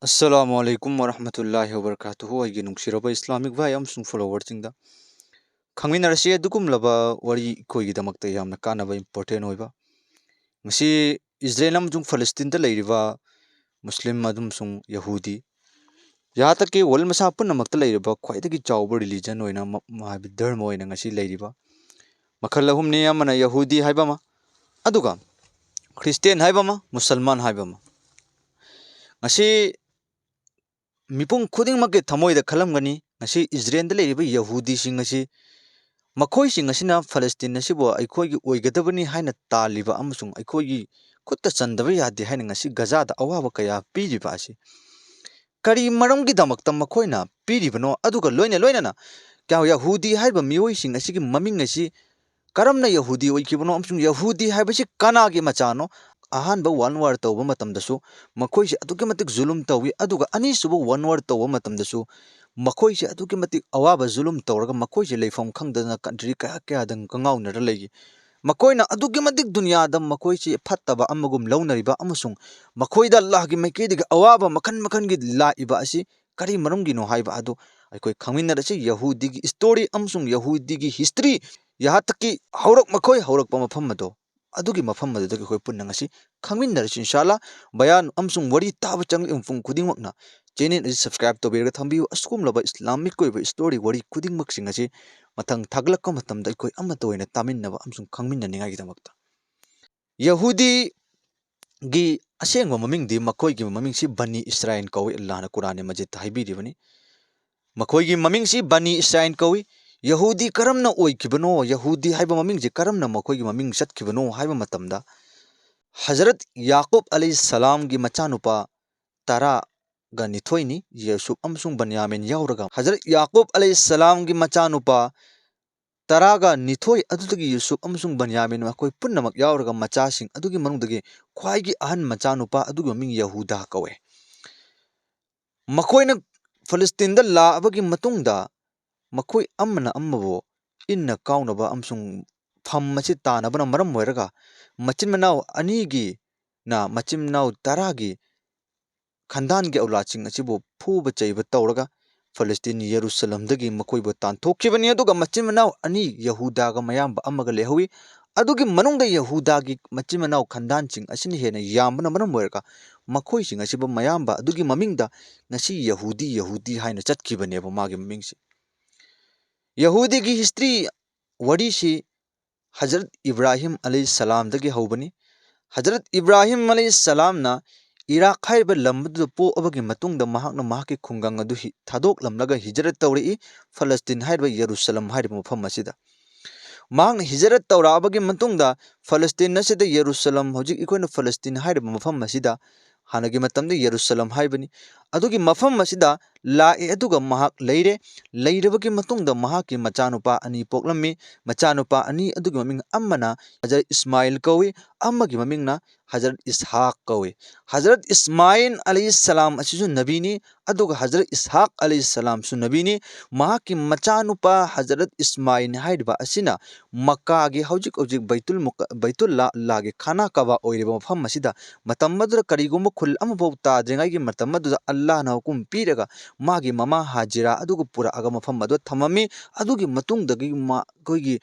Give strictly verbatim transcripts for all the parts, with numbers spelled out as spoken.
ꯑꯁꯂꯥꯃꯨ ꯑꯂꯥꯏꯀꯨꯝ ꯋꯔꯍꯃꯇꯨꯜꯂꯥꯍꯤ ꯋꯕꯔꯀꯥꯇꯨꯍꯨ꯫ ꯑꯩꯒꯤ ꯅꯨꯡꯁꯤꯔꯕ ꯏꯁꯂꯥꯃꯤꯛ ꯚꯥꯏ ꯑꯃꯁꯨꯡ ꯐꯣꯂꯣꯋꯔꯁꯤꯡꯗ, ꯈꯪꯃꯤꯟꯅꯔꯁꯤ ꯑꯗꯨꯒꯨꯝꯂꯕ ꯋꯥꯔꯤ ꯑꯩꯈꯣꯏꯒꯤꯗꯃꯛꯇ ꯌꯥꯝꯅ ꯀꯥꯟꯅꯕ, ꯏꯝꯄꯣꯔꯇꯦꯟ ꯑꯣꯏꯕ꯫ ꯉꯁꯤ ꯏꯖꯔꯦꯜ ꯑꯃꯁꯨꯡ ꯐꯂꯁꯇꯤꯟꯗ ꯂꯩꯔꯤꯕ ꯃꯨꯁꯂꯤꯝ ꯑꯃꯁꯨꯡ ꯌꯍꯨꯗꯤ, ꯌꯥꯍꯥ ꯇꯛ ꯀꯤ ꯋꯥꯔꯜ ꯃꯁꯥ ꯄꯨꯝꯅꯃꯛꯇ ꯂꯩꯔꯤꯕ ꯈ꯭ꯋꯥꯏꯗꯒꯤ ꯆꯥꯎꯕ ꯔꯤꯂꯤꯖꯟ ꯑꯣꯏꯅ, ꯃ-, ꯃ-, ꯍꯥꯏꯕꯗꯤ ꯙꯔꯃ ꯑꯣꯏꯅ ꯉꯁꯤ ꯂꯩꯔꯤꯕ ꯃꯈꯜ ꯑꯍꯨꯝꯅꯤ꯫ ꯑꯃꯅ ꯌꯍꯨꯗꯤ ꯍꯥꯏꯕ ꯑꯃ, ꯑꯗꯨꯒ ꯈ꯭ꯔꯤꯁꯇꯦꯟ ꯍꯥꯏꯕ ꯑꯃ, ꯃꯨꯁꯜꯃꯥꯟ ꯍꯥꯏꯕ ꯑꯃ꯫ ꯉꯁꯤ ꯃꯤꯄꯨꯝ ꯈꯨꯗꯤꯡꯃꯛꯀꯤ ꯊꯃꯣꯏꯗ ꯈꯜꯂꯝꯒꯅꯤ, ꯉꯁꯤ ꯏꯖꯔꯦꯜꯗ ꯂꯩꯔꯤꯕ ꯌꯍꯨꯗꯤꯁꯤꯡ ꯑꯁꯤ, ꯃꯈꯣꯏꯁꯤꯡ ꯑꯁꯤꯅ ꯐꯂꯁꯇꯤꯟ ꯑꯁꯤꯕꯨ ꯑꯩꯈꯣꯏꯒꯤ ꯑꯣꯏꯒꯗꯕꯅꯤ ꯍꯥꯏꯅ ꯇꯥꯜꯂꯤꯕ ꯑꯃꯁꯨꯡ ꯑꯩꯈꯣꯏꯒꯤ ꯈꯨꯠꯇ ꯆꯟꯗꯕ ꯌꯥꯗꯦ ꯍꯥꯏꯅ ꯉꯁꯤ ꯒꯖꯥꯗ ꯑꯋꯥꯕ ꯀꯌꯥ ꯄꯤꯔꯤꯕ ꯑꯁꯤ ꯀꯔꯤ ꯃꯔꯝꯒꯤꯗꯃꯛꯇ ꯃꯈꯣꯏꯅ ꯄꯤꯔꯤꯕꯅꯣ? ꯑꯗꯨꯒ ꯂꯣꯏꯅ ꯂꯣꯏꯅꯅ ꯀꯌꯥ ꯌꯍꯨꯗꯤ ꯍꯥꯏꯔꯤꯕ ꯃꯤꯑꯣꯏꯁꯤꯡ ꯑꯁꯤꯒꯤ ꯃꯃꯤꯡ ꯑꯁꯤ ꯀꯔꯝꯅ ꯌꯍꯨꯗꯤ ꯑꯣꯏꯈꯤꯕꯅꯣ ꯑꯃꯁꯨꯡ ꯌꯍꯨꯗꯤ ꯍꯥꯏꯕꯁꯤ ꯀꯅꯥꯒꯤ ꯃꯆꯥꯅꯣ? ꯑꯍꯥꯟꯕ ꯋꯥꯔꯜ ꯋꯥꯔ ꯇꯧꯕ ꯃꯇꯝꯗꯁꯨ ꯃꯈꯣꯏꯁꯤ ꯑꯗꯨꯛꯀꯤ ꯃꯇꯤꯛ ꯖꯨꯂꯨꯝ ꯇꯧꯏ, ꯑꯗꯨꯒ ꯑꯅꯤꯁꯨꯕ ꯋꯥꯔꯜ ꯋꯥꯔ ꯇꯧꯕ ꯃꯇꯝꯗꯁꯨ ꯃꯈꯣꯏꯁꯤ ꯑꯗꯨꯛꯀꯤ ꯃꯇꯤꯛ ꯑꯋꯥꯕ ꯖꯨꯂꯨꯝ ꯇꯧꯔꯒ ꯃꯈꯣꯏꯁꯤ ꯂꯩꯐꯝ ꯈꯪꯗꯗꯅ ꯀꯟꯇ꯭ꯔꯤ ꯀꯌꯥ ꯀꯌꯥꯗ ꯉꯥꯎꯅꯔ ꯂꯩꯈꯤ꯫ ꯃꯈꯣꯏꯅ ꯑꯗꯨꯛꯀꯤ ꯃꯇꯤꯛ ꯗꯨꯅꯤꯌꯥꯗ ꯃꯈꯣꯏꯁꯤ ꯐꯠꯇꯕ ꯑꯃꯒꯨꯝ ꯂꯧꯅꯔꯤꯕ ꯑꯃꯁꯨꯡ ꯃꯈꯣꯏꯗ ꯑꯜꯂꯥꯍꯒꯤ ꯃꯥꯏꯀꯩꯗꯒꯤ ꯑꯋꯥꯕ ꯃꯈꯜ ꯃꯈꯜꯒꯤ ꯂꯥꯛꯏꯕ ꯑꯁꯤ ꯀꯔꯤ ꯃꯔꯝꯒꯤꯅꯣ ꯍꯥꯏꯕ ꯑꯗꯨ ꯑꯩꯈꯣꯏ ꯈꯪꯃꯤꯟꯅꯔꯁꯤ꯫ ꯌꯍꯨꯗꯤꯒꯤ ꯏꯁꯇꯣꯔꯤ ꯑꯃꯁꯨꯡ ꯌꯍꯨꯗꯤꯒꯤ ꯍꯤꯁꯇ꯭ꯔꯤ, ꯌꯥꯍꯥ ꯇꯛ ꯀꯤ ꯍꯧꯔꯛ-, ꯃꯈꯣꯏ ꯍꯧꯔꯛꯄ ꯃꯐꯝ ꯑꯗꯣ, ꯑꯗꯨꯒꯤ ꯃꯐꯝ ꯑꯗꯨꯗꯒꯤ ꯑꯩꯈꯣꯏ ꯄꯨꯟꯅ ꯉꯁꯤ ꯈꯪꯃꯤꯟꯅꯔꯁꯤ, ꯏꯟꯁꯥ ꯑꯜꯂꯥ꯫ ꯕꯌꯥꯟ ꯑꯃꯁꯨꯡ ꯋꯥꯔꯤ ꯇꯥꯕ ꯆꯪꯂꯤꯕ ꯃꯤꯄꯨꯝ ꯈꯨꯗꯤꯡꯃꯛꯅ ꯆꯦꯅꯦꯜ ꯑꯁꯤ ꯁꯕꯁꯀ꯭ꯔꯥꯏꯕ ꯇꯧꯕꯤꯔꯒ ꯊꯝꯕꯤꯌꯨ꯫ ꯑꯁꯤꯒꯨꯝꯂꯕ ꯏꯁꯂꯥꯃꯤꯛꯀꯤ ꯑꯣꯏꯕ ꯏꯁꯇꯣꯔꯤ, ꯋꯥꯔꯤ ꯈꯨꯗꯤꯡꯃꯛꯁꯤꯡ ꯑꯁꯤ ꯃꯊꯪ ꯊꯥꯒꯠꯂꯛꯄ ꯃꯇꯝꯗ ꯑꯩꯈꯣꯏ ꯑꯃꯠꯇ ꯑꯣꯏꯅ ꯇꯥꯃꯤꯟꯅꯕ ꯑꯃꯁꯨꯡ ꯈꯪꯃꯤꯟꯅꯅꯤꯡꯉꯥꯏꯒꯤꯗꯃꯛꯇ꯫ ꯌꯍꯨꯗꯤꯒꯤ ꯑꯁꯦꯡꯕ ꯃꯃꯤꯡꯗꯤ, ꯃꯈꯣꯏꯒꯤ ꯃꯃꯤꯡꯁꯤ ꯕꯅꯤ ꯏꯁꯔꯥꯏꯜ ꯀꯧꯏ꯫ ꯑꯜꯂꯥꯍꯅ ꯀꯨꯔꯥꯟ ꯃꯖꯤꯗꯇ ꯍꯥꯏꯕꯤꯔꯤꯕꯅꯤ, ꯃꯈꯣꯏꯒꯤ ꯃꯃꯤꯡꯁꯤ ꯕꯅꯤ ꯏꯁꯔꯥꯏꯜ ꯀꯧꯏ꯫ ꯌꯍꯨꯗꯤ ꯀꯔꯝꯅ ꯑꯣꯏꯈꯤꯕꯅꯣ, ꯌꯍꯨꯗꯤ ꯍꯥꯏꯕ ꯃꯃꯤꯡꯁꯤ ꯀꯔꯝꯅ ꯃꯈꯣꯏꯒꯤ ꯃꯃꯤꯡ ꯆꯠꯈꯤꯕꯅꯣ ꯍꯥꯏꯕ ꯃꯇꯝꯗ, ꯍꯖꯔꯠ ꯌꯥꯀꯨꯕ ꯑꯂꯩꯍꯤꯁꯁꯂꯥꯝꯒꯤ ꯃꯆꯥꯅꯨꯄꯥ ꯇꯔꯥꯒ ꯅꯤꯊꯣꯏꯅꯤ, ꯌꯨꯁꯨꯞ ꯑꯃꯁꯨꯡ ꯕꯟꯌꯥꯃꯤꯟ ꯌꯥꯎꯔꯒ꯫ ꯍꯖꯔꯠ ꯌꯥꯀꯨꯕ ꯑꯂꯩꯍꯤꯁꯁꯂꯥꯝꯒꯤ ꯃꯆꯥꯅꯨꯄꯥ ꯇꯔꯥꯒ ꯅꯤꯊꯣꯏ ꯑꯗꯨꯗꯒꯤ ꯌꯨꯁꯨꯞ ꯑꯃꯁꯨꯡ ꯕꯟꯌꯥꯃꯤꯟ ꯃꯈꯣꯏ ꯄꯨꯝꯅꯃꯛ ꯌꯥꯎꯔꯒ ꯃꯆꯥꯁꯤꯡ ꯑꯗꯨꯒꯤ ꯃꯅꯨꯡꯗꯒꯤ ꯈ꯭ꯋꯥꯏꯒꯤ ꯑꯍꯟ ꯃꯆꯥꯅꯨꯄꯥ ꯑꯗꯨꯒꯤ ꯃꯃꯤꯡ ꯌꯍꯨꯗꯥ ꯀꯧꯋꯦ꯫ ꯃꯈꯣꯏꯅ ꯐꯂꯁꯇꯤꯟꯗ ꯂꯥꯛꯑꯕꯒꯤ ꯃꯇꯨꯡꯗ ꯃꯈꯣꯏ ꯑꯃꯅ ꯑꯃꯕꯨ ꯏꯟꯅ ꯀꯥꯎꯅꯕ ꯑꯃꯁꯨꯡ ꯐꯝ ꯑꯁꯤ ꯇꯥꯅꯕꯅ ꯃꯔꯝ ꯑꯣꯏꯔꯒ ꯃꯆꯤꯟ ꯃꯅꯥꯎ ꯑꯅꯤꯒꯤꯅ ꯃꯆꯤꯟ ꯃꯅꯥꯎ ꯇꯔꯥꯒꯤ ꯈꯟꯗꯥꯟꯒꯤ ꯑꯧꯂꯥꯗꯁꯤꯡ ꯑꯁꯤꯕꯨ ꯐꯨꯕ ꯆꯩꯕ ꯇꯧꯔꯒ ꯐꯂꯁꯇꯤꯟ ꯌꯦꯔꯨꯁꯂꯝꯗꯒꯤ ꯃꯈꯣꯏꯕꯨ ꯇꯥꯟꯊꯣꯛꯈꯤꯕꯅꯤ꯫ ꯑꯗꯨꯒ ꯃꯆꯤꯟ ꯃꯅꯥꯎ ꯑꯅꯤ ꯌꯍꯨꯗꯥꯒ ꯃꯌꯥꯝꯕ ꯑꯃꯒ ꯂꯩꯍꯧꯏ꯫ ꯑꯗꯨꯒꯤ ꯃꯅꯨꯡꯗ ꯌꯍꯨꯗꯥꯒꯤ ꯃꯆꯤꯟ ꯃꯅꯥꯎ ꯈꯟꯗꯥꯟꯁꯤꯡ ꯑꯁꯤꯅ ꯍꯦꯟꯅ ꯌꯥꯝꯕꯅ ꯃꯔꯝ ꯑꯣꯏꯔꯒ ꯃꯈꯣꯏꯁꯤꯡ ꯑꯁꯤꯕꯨ ꯃꯌꯥꯝꯕ ꯑꯗꯨꯒꯤ ꯃꯃꯤꯡꯗ ꯉꯁꯤ ꯌꯍꯨꯗꯤ, ꯌꯍꯨꯗꯤ ꯍꯥꯏꯅ ꯆꯠꯈꯤꯕꯅꯦꯕ ꯃꯥꯒꯤ ꯃꯃꯤꯡꯁꯤ꯫ ꯌꯍꯨꯗꯤꯒꯤ history ꯋꯥꯔꯤꯁꯤ ꯍꯖꯔꯠ ꯏꯕ꯭ꯔꯥꯍꯤꯝ ꯑꯂꯩꯍꯤ ꯁꯂꯥꯝꯗꯒꯤ ꯍꯧꯕꯅꯤ꯫ ꯍꯖꯔꯠ ꯏꯕ꯭ꯔꯥꯍꯤꯝ ꯑꯂꯩꯍꯤ ꯁꯂꯥꯝꯅ ꯏꯔꯥꯛ ꯍꯥꯏꯔꯤꯕ ꯂꯝ ꯑꯗꯨꯗ ꯄꯣꯛꯑꯕꯒꯤ ꯃꯇꯨꯡꯗ ꯃꯍꯥꯛꯅ ꯃꯍꯥꯛꯀꯤ ꯈꯨꯡꯒꯪ ꯑꯗꯨ ꯍꯤ-, ꯊꯥꯗꯣꯛꯂꯝꯂꯒ ꯍꯤꯖꯔꯠ ꯇꯧꯔꯛꯏ, ꯐꯂꯁꯇꯤꯟ ꯍꯥꯏꯔꯤꯕ ꯌꯦꯔꯨꯁꯂꯝ ꯍꯥꯏꯔꯤꯕ ꯃꯐꯝ ꯑꯁꯤꯗ꯫ ꯃꯍꯥꯛꯅ ꯍꯤꯖꯔꯠ ꯇꯧꯔꯛꯑꯕꯒꯤ ꯃꯇꯨꯡꯗ ꯐꯂꯁꯇꯤꯟ ꯑꯁꯤꯗ ꯌꯦꯔꯨꯁꯂꯝ, ꯍꯧꯖꯤꯛ ꯑꯩꯈꯣꯏꯅ ꯐꯂꯁꯇꯤꯟ ꯍꯥꯏꯔꯤꯕ ꯃꯐꯝ ꯑꯁꯤꯗ, ꯍꯥꯟꯅꯒꯤ ꯃꯇꯝꯗ ꯌꯦꯔꯨꯁꯂꯝ ꯍꯥꯏꯕꯅꯤ, ꯑꯗꯨꯒꯤ ꯃꯐꯝ ꯑꯁꯤꯗ ꯂꯥꯛꯑꯦ꯫ ꯑꯗꯨꯒ ꯃꯍꯥꯛ ꯂꯩꯔꯦ꯫ ꯂꯩꯔꯕꯒꯤ ꯃꯇꯨꯡꯗ ꯃꯍꯥꯛꯀꯤ ꯃꯆꯥꯅꯨꯄꯥ ꯑꯅꯤ ꯄꯣꯛꯂꯝꯃꯤ꯫ ꯃꯆꯥꯅꯨꯄꯥ ꯑꯅꯤ ꯑꯗꯨꯒꯤ ꯃꯃꯤꯡ ꯑꯃꯅ ꯍꯖꯔꯠ ꯏꯁꯃꯥꯏꯜ ꯀꯧꯏ, ꯑꯃꯒꯤ ꯃꯃꯤꯡꯅ ꯍꯖꯔꯠ ꯏꯁꯍꯥꯛ ꯀꯧꯏ꯫ ꯍꯖꯔꯠ ꯏꯁꯃꯥꯏꯜ ꯑꯂꯩꯍꯤ ꯁꯂꯥꯝ ꯑꯁꯤꯁꯨ ꯅꯕꯤꯅꯤ, ꯑꯗꯨꯒ ꯍꯖꯔꯠ ꯏꯁꯍꯥꯛ ꯑꯂꯩꯍꯤ ꯁꯂꯥꯝꯁꯨ ꯅꯕꯤꯅꯤ꯫ ꯃꯍꯥꯛꯀꯤ ꯃꯆꯥꯅꯨꯄꯥ ꯍꯖꯔꯠ ꯏꯁꯃꯥꯏꯜ ꯍꯥꯏꯔꯤꯕ ꯑꯁꯤꯅ ꯃꯛꯀꯥꯒꯤ, ꯍꯧꯖꯤꯛ ꯍꯧꯖꯤꯛ ꯕꯩꯇꯨꯜ ꯃꯨꯛ-, ꯕꯩꯇꯨꯜꯂꯥ, ꯑꯜꯂꯥꯍꯒꯤ ꯈꯥꯅꯥ ꯀꯥꯕꯥ ꯑꯣꯏꯔꯤꯕ ꯃꯐꯝ ꯑꯁꯤꯗ, ꯃꯇꯝ ꯑꯗꯨꯗ ꯀꯔꯤꯒꯨꯝꯕ ꯈꯨꯜ ꯑꯃꯐꯥꯎ ꯇꯥꯗ꯭ꯔꯤꯉꯩꯒꯤ ꯃꯇꯝ ꯑꯗꯨꯗ ꯑꯜꯂꯥꯍꯅ ꯍꯨꯀꯨꯝ ꯄꯤꯔꯒ ꯃꯥꯒꯤ ꯃꯃꯥ ꯍꯥꯖꯤꯔꯥ ꯑꯗꯨꯒ ꯄꯨꯔꯛꯑꯒ ꯃꯐꯝ ꯑꯗꯨꯗ ꯊꯝꯃꯝꯃꯤ꯫ ꯑꯗꯨꯒꯤ ꯃꯇꯨꯡꯗꯒꯤ ꯃꯥ-, ꯑꯩꯈꯣꯏꯒꯤ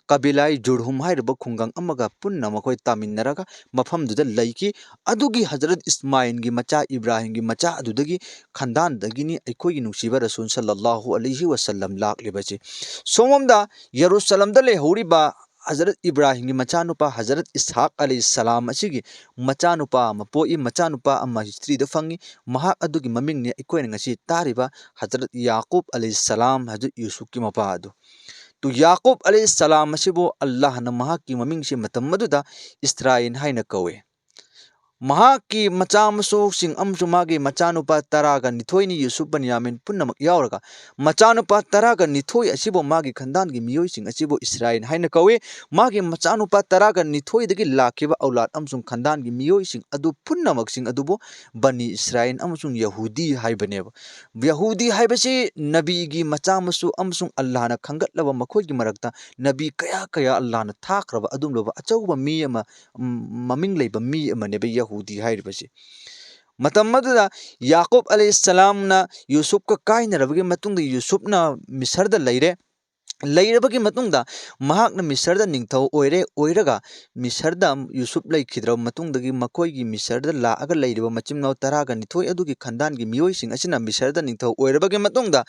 ꯀꯕꯤꯂꯥꯏ ꯖꯨꯔꯍꯨꯝ ꯍꯥꯏꯔꯤꯕ ꯈꯨꯡꯒꯪ ꯑꯃꯒ ꯄꯨꯟꯅ ꯃꯈꯣꯏ ꯇꯥꯃꯤꯟꯅꯔꯒ ꯃꯐꯝꯗꯨꯗ ꯂꯩꯈꯤ꯫ ꯑꯗꯨꯒꯤ ꯍꯖꯔꯠ ꯏꯁꯃꯥꯏꯜꯒꯤ ꯃꯆꯥ, ꯏꯕ꯭ꯔꯥꯍꯤꯝꯒꯤ ꯃꯆꯥ ꯑꯗꯨꯗꯒꯤ, ꯈꯟꯗꯥꯟꯗꯒꯤꯅꯤ ꯑꯩꯈꯣꯏꯒꯤ ꯅꯨꯡꯁꯤꯕ ꯔꯁꯨꯜ ꯁꯜꯂꯜꯂꯥꯍꯨ ꯑꯂꯩꯍꯤ ꯋꯁꯜꯂꯝ ꯂꯥꯛꯂꯤꯕꯁꯤ꯫ ꯁꯣꯝꯂꯣꯝꯗ ꯌꯦꯔꯨꯁꯂꯝꯗ ꯂꯩꯍꯧꯔꯤꯕ ꯍꯖꯔꯠ ꯏꯕ꯭ꯔꯥꯍꯤꯝꯒꯤ ꯃꯆꯥꯅꯨꯄꯥ ꯍꯖꯔꯠ ꯏꯁꯍꯥꯛ ꯑꯂꯩꯍꯤ ꯁꯂꯥꯝ ꯑꯁꯤꯒꯤ ꯃꯆꯥꯅꯨꯄꯥ ꯑꯃ ꯄꯣꯛꯏ, ꯃꯆꯥꯅꯨꯄꯥ ꯑꯃ historyꯗ ꯐꯪꯉꯤ꯫ ꯃꯍꯥꯛ ꯑꯗꯨꯒꯤ ꯃꯃꯤꯡꯅꯤ ꯑꯩꯈꯣꯏꯅ ꯉꯁꯤ ꯇꯥꯔꯤꯕ ꯍꯖꯔꯠ ꯌꯥꯀꯨꯕ ꯑꯂꯩꯍꯤ ꯁꯂꯥꯝ, ꯍꯖꯔꯠ ꯌꯨꯁꯨꯐꯀꯤ ꯃꯄꯥ ꯑꯗꯨ꯫ ꯇꯨ ꯌꯥꯀꯨꯕ ꯑꯂꯩꯍꯤ ꯁꯂꯥꯝ ꯑꯁꯤꯕꯨ ꯑꯜꯂꯥꯍꯅ ꯃꯍꯥꯛꯀꯤ ꯃꯃꯤꯡꯁꯤ ꯃꯇꯝ ꯑꯗꯨꯗ ꯏꯁꯔꯥꯏꯜ ꯍꯥꯏꯅ ꯀꯧꯏ꯫ ꯃꯍꯥꯛꯀꯤ ꯃꯆꯥ ꯃꯁꯨꯁꯤꯡ ꯑꯃꯁꯨꯡ ꯃꯥꯒꯤ ꯃꯆꯥꯅꯨꯄꯥ ꯇꯔꯥꯒ ꯅꯤꯊꯣꯏꯅꯤ, ꯌꯨꯁꯨꯐ, ꯕꯟꯌꯥꯃꯤꯟ ꯄꯨꯝꯅꯃꯛ ꯌꯥꯎꯔꯒ, ꯃꯆꯥꯅꯨꯄꯥ ꯇꯔꯥꯒ ꯅꯤꯊꯣꯏ ꯑꯁꯤꯕꯨ ꯃꯥꯒꯤ ꯈꯟꯗꯥꯟꯒꯤ ꯃꯤꯑꯣꯏꯁꯤꯡ ꯑꯁꯤꯕꯨ ꯏꯁꯔꯥꯏꯜ ꯍꯥꯏꯅ ꯀꯧꯏ꯫ ꯃꯥꯒꯤ ꯃꯆꯥꯅꯨꯄꯥ ꯇꯔꯥꯒ ꯅꯤꯊꯣꯏꯗꯒꯤ ꯂꯥꯛꯈꯤꯕ ꯑꯧꯂꯥꯗ ꯑꯃꯁꯨꯡ ꯈꯟꯗꯥꯟꯒꯤ ꯃꯤꯑꯣꯏꯁꯤꯡ ꯑꯗꯨ ꯄꯨꯝꯅꯃꯛꯁꯤꯡ ꯑꯗꯨꯕꯨ ꯕꯅꯤ ꯏꯁꯔꯥꯏꯜ ꯑꯃꯁꯨꯡ ꯌꯍꯨꯗꯤ ꯍꯥꯏꯕꯅꯦꯕ꯫ ꯌꯍꯨꯗꯤ ꯍꯥꯏꯕꯁꯤ ꯅꯕꯤꯒꯤ ꯃꯆꯥ ꯃꯁꯨ ꯑꯃꯁꯨꯡ ꯑꯜꯂꯥꯍꯅ ꯈꯟꯒꯠꯂꯕ ꯃꯈꯣꯏꯒꯤ ꯃꯔꯛꯇ ꯅꯕꯤ ꯀꯌꯥ ꯀꯌꯥ ꯑꯜꯂꯥꯍꯅ ꯊꯥꯈ꯭ꯔꯕ ꯑꯗꯨꯒꯨꯝꯂꯕ ꯑꯆꯧꯕ ꯃꯤ ꯑꯃ, ꯎꯝ, ꯃꯃꯤꯡ ꯂꯩꯕ ꯃꯤ ꯑꯃꯅꯦꯕ ꯌꯍꯨꯗꯤ ꯍꯥꯏꯔꯤꯕꯁꯤ꯫ ꯃꯇꯝ ꯑꯗꯨꯗ ꯌꯥꯀꯨꯕ ꯑꯂꯩꯍꯤꯁꯁꯂꯥꯝꯅ ꯌꯨꯁꯨꯞꯀ ꯀꯥꯏꯅꯔꯕꯒꯤ ꯃꯇꯨꯡꯗ ꯌꯨꯁꯨꯞꯅ ꯃꯤꯁꯔꯗ ꯂꯩꯔꯦ꯫ ꯂꯩꯔꯕꯒꯤ ꯃꯇꯨꯡꯗ ꯃꯍꯥꯛꯅ ꯃꯤꯁꯔꯗ ꯅꯤꯡꯊꯧ ꯑꯣꯏꯔꯦ꯫ ꯑꯣꯏꯔꯒ ꯃꯤꯁꯔꯗ ꯌꯨꯁꯨꯞ ꯂꯩꯈꯤꯗ꯭ꯔꯕ ꯃꯇꯨꯡꯗꯒꯤ ꯃꯈꯣꯏꯒꯤ ꯃꯤꯁꯔꯗ ꯂꯥꯛꯑꯒ ꯂꯩꯔꯤꯕ ꯃꯆꯤꯟ ꯃꯅꯥꯎ ꯇꯔꯥꯒ ꯅꯤꯊꯣꯏ ꯑꯗꯨꯒꯤ ꯈꯟꯗꯥꯟꯒꯤ ꯃꯤꯑꯣꯏꯁꯤꯡ ꯑꯁꯤꯅ ꯃꯤꯁꯔꯗ ꯅꯤꯡꯊꯧ ꯑꯣꯏꯔꯕꯒꯤ ꯃꯇꯨꯡꯗ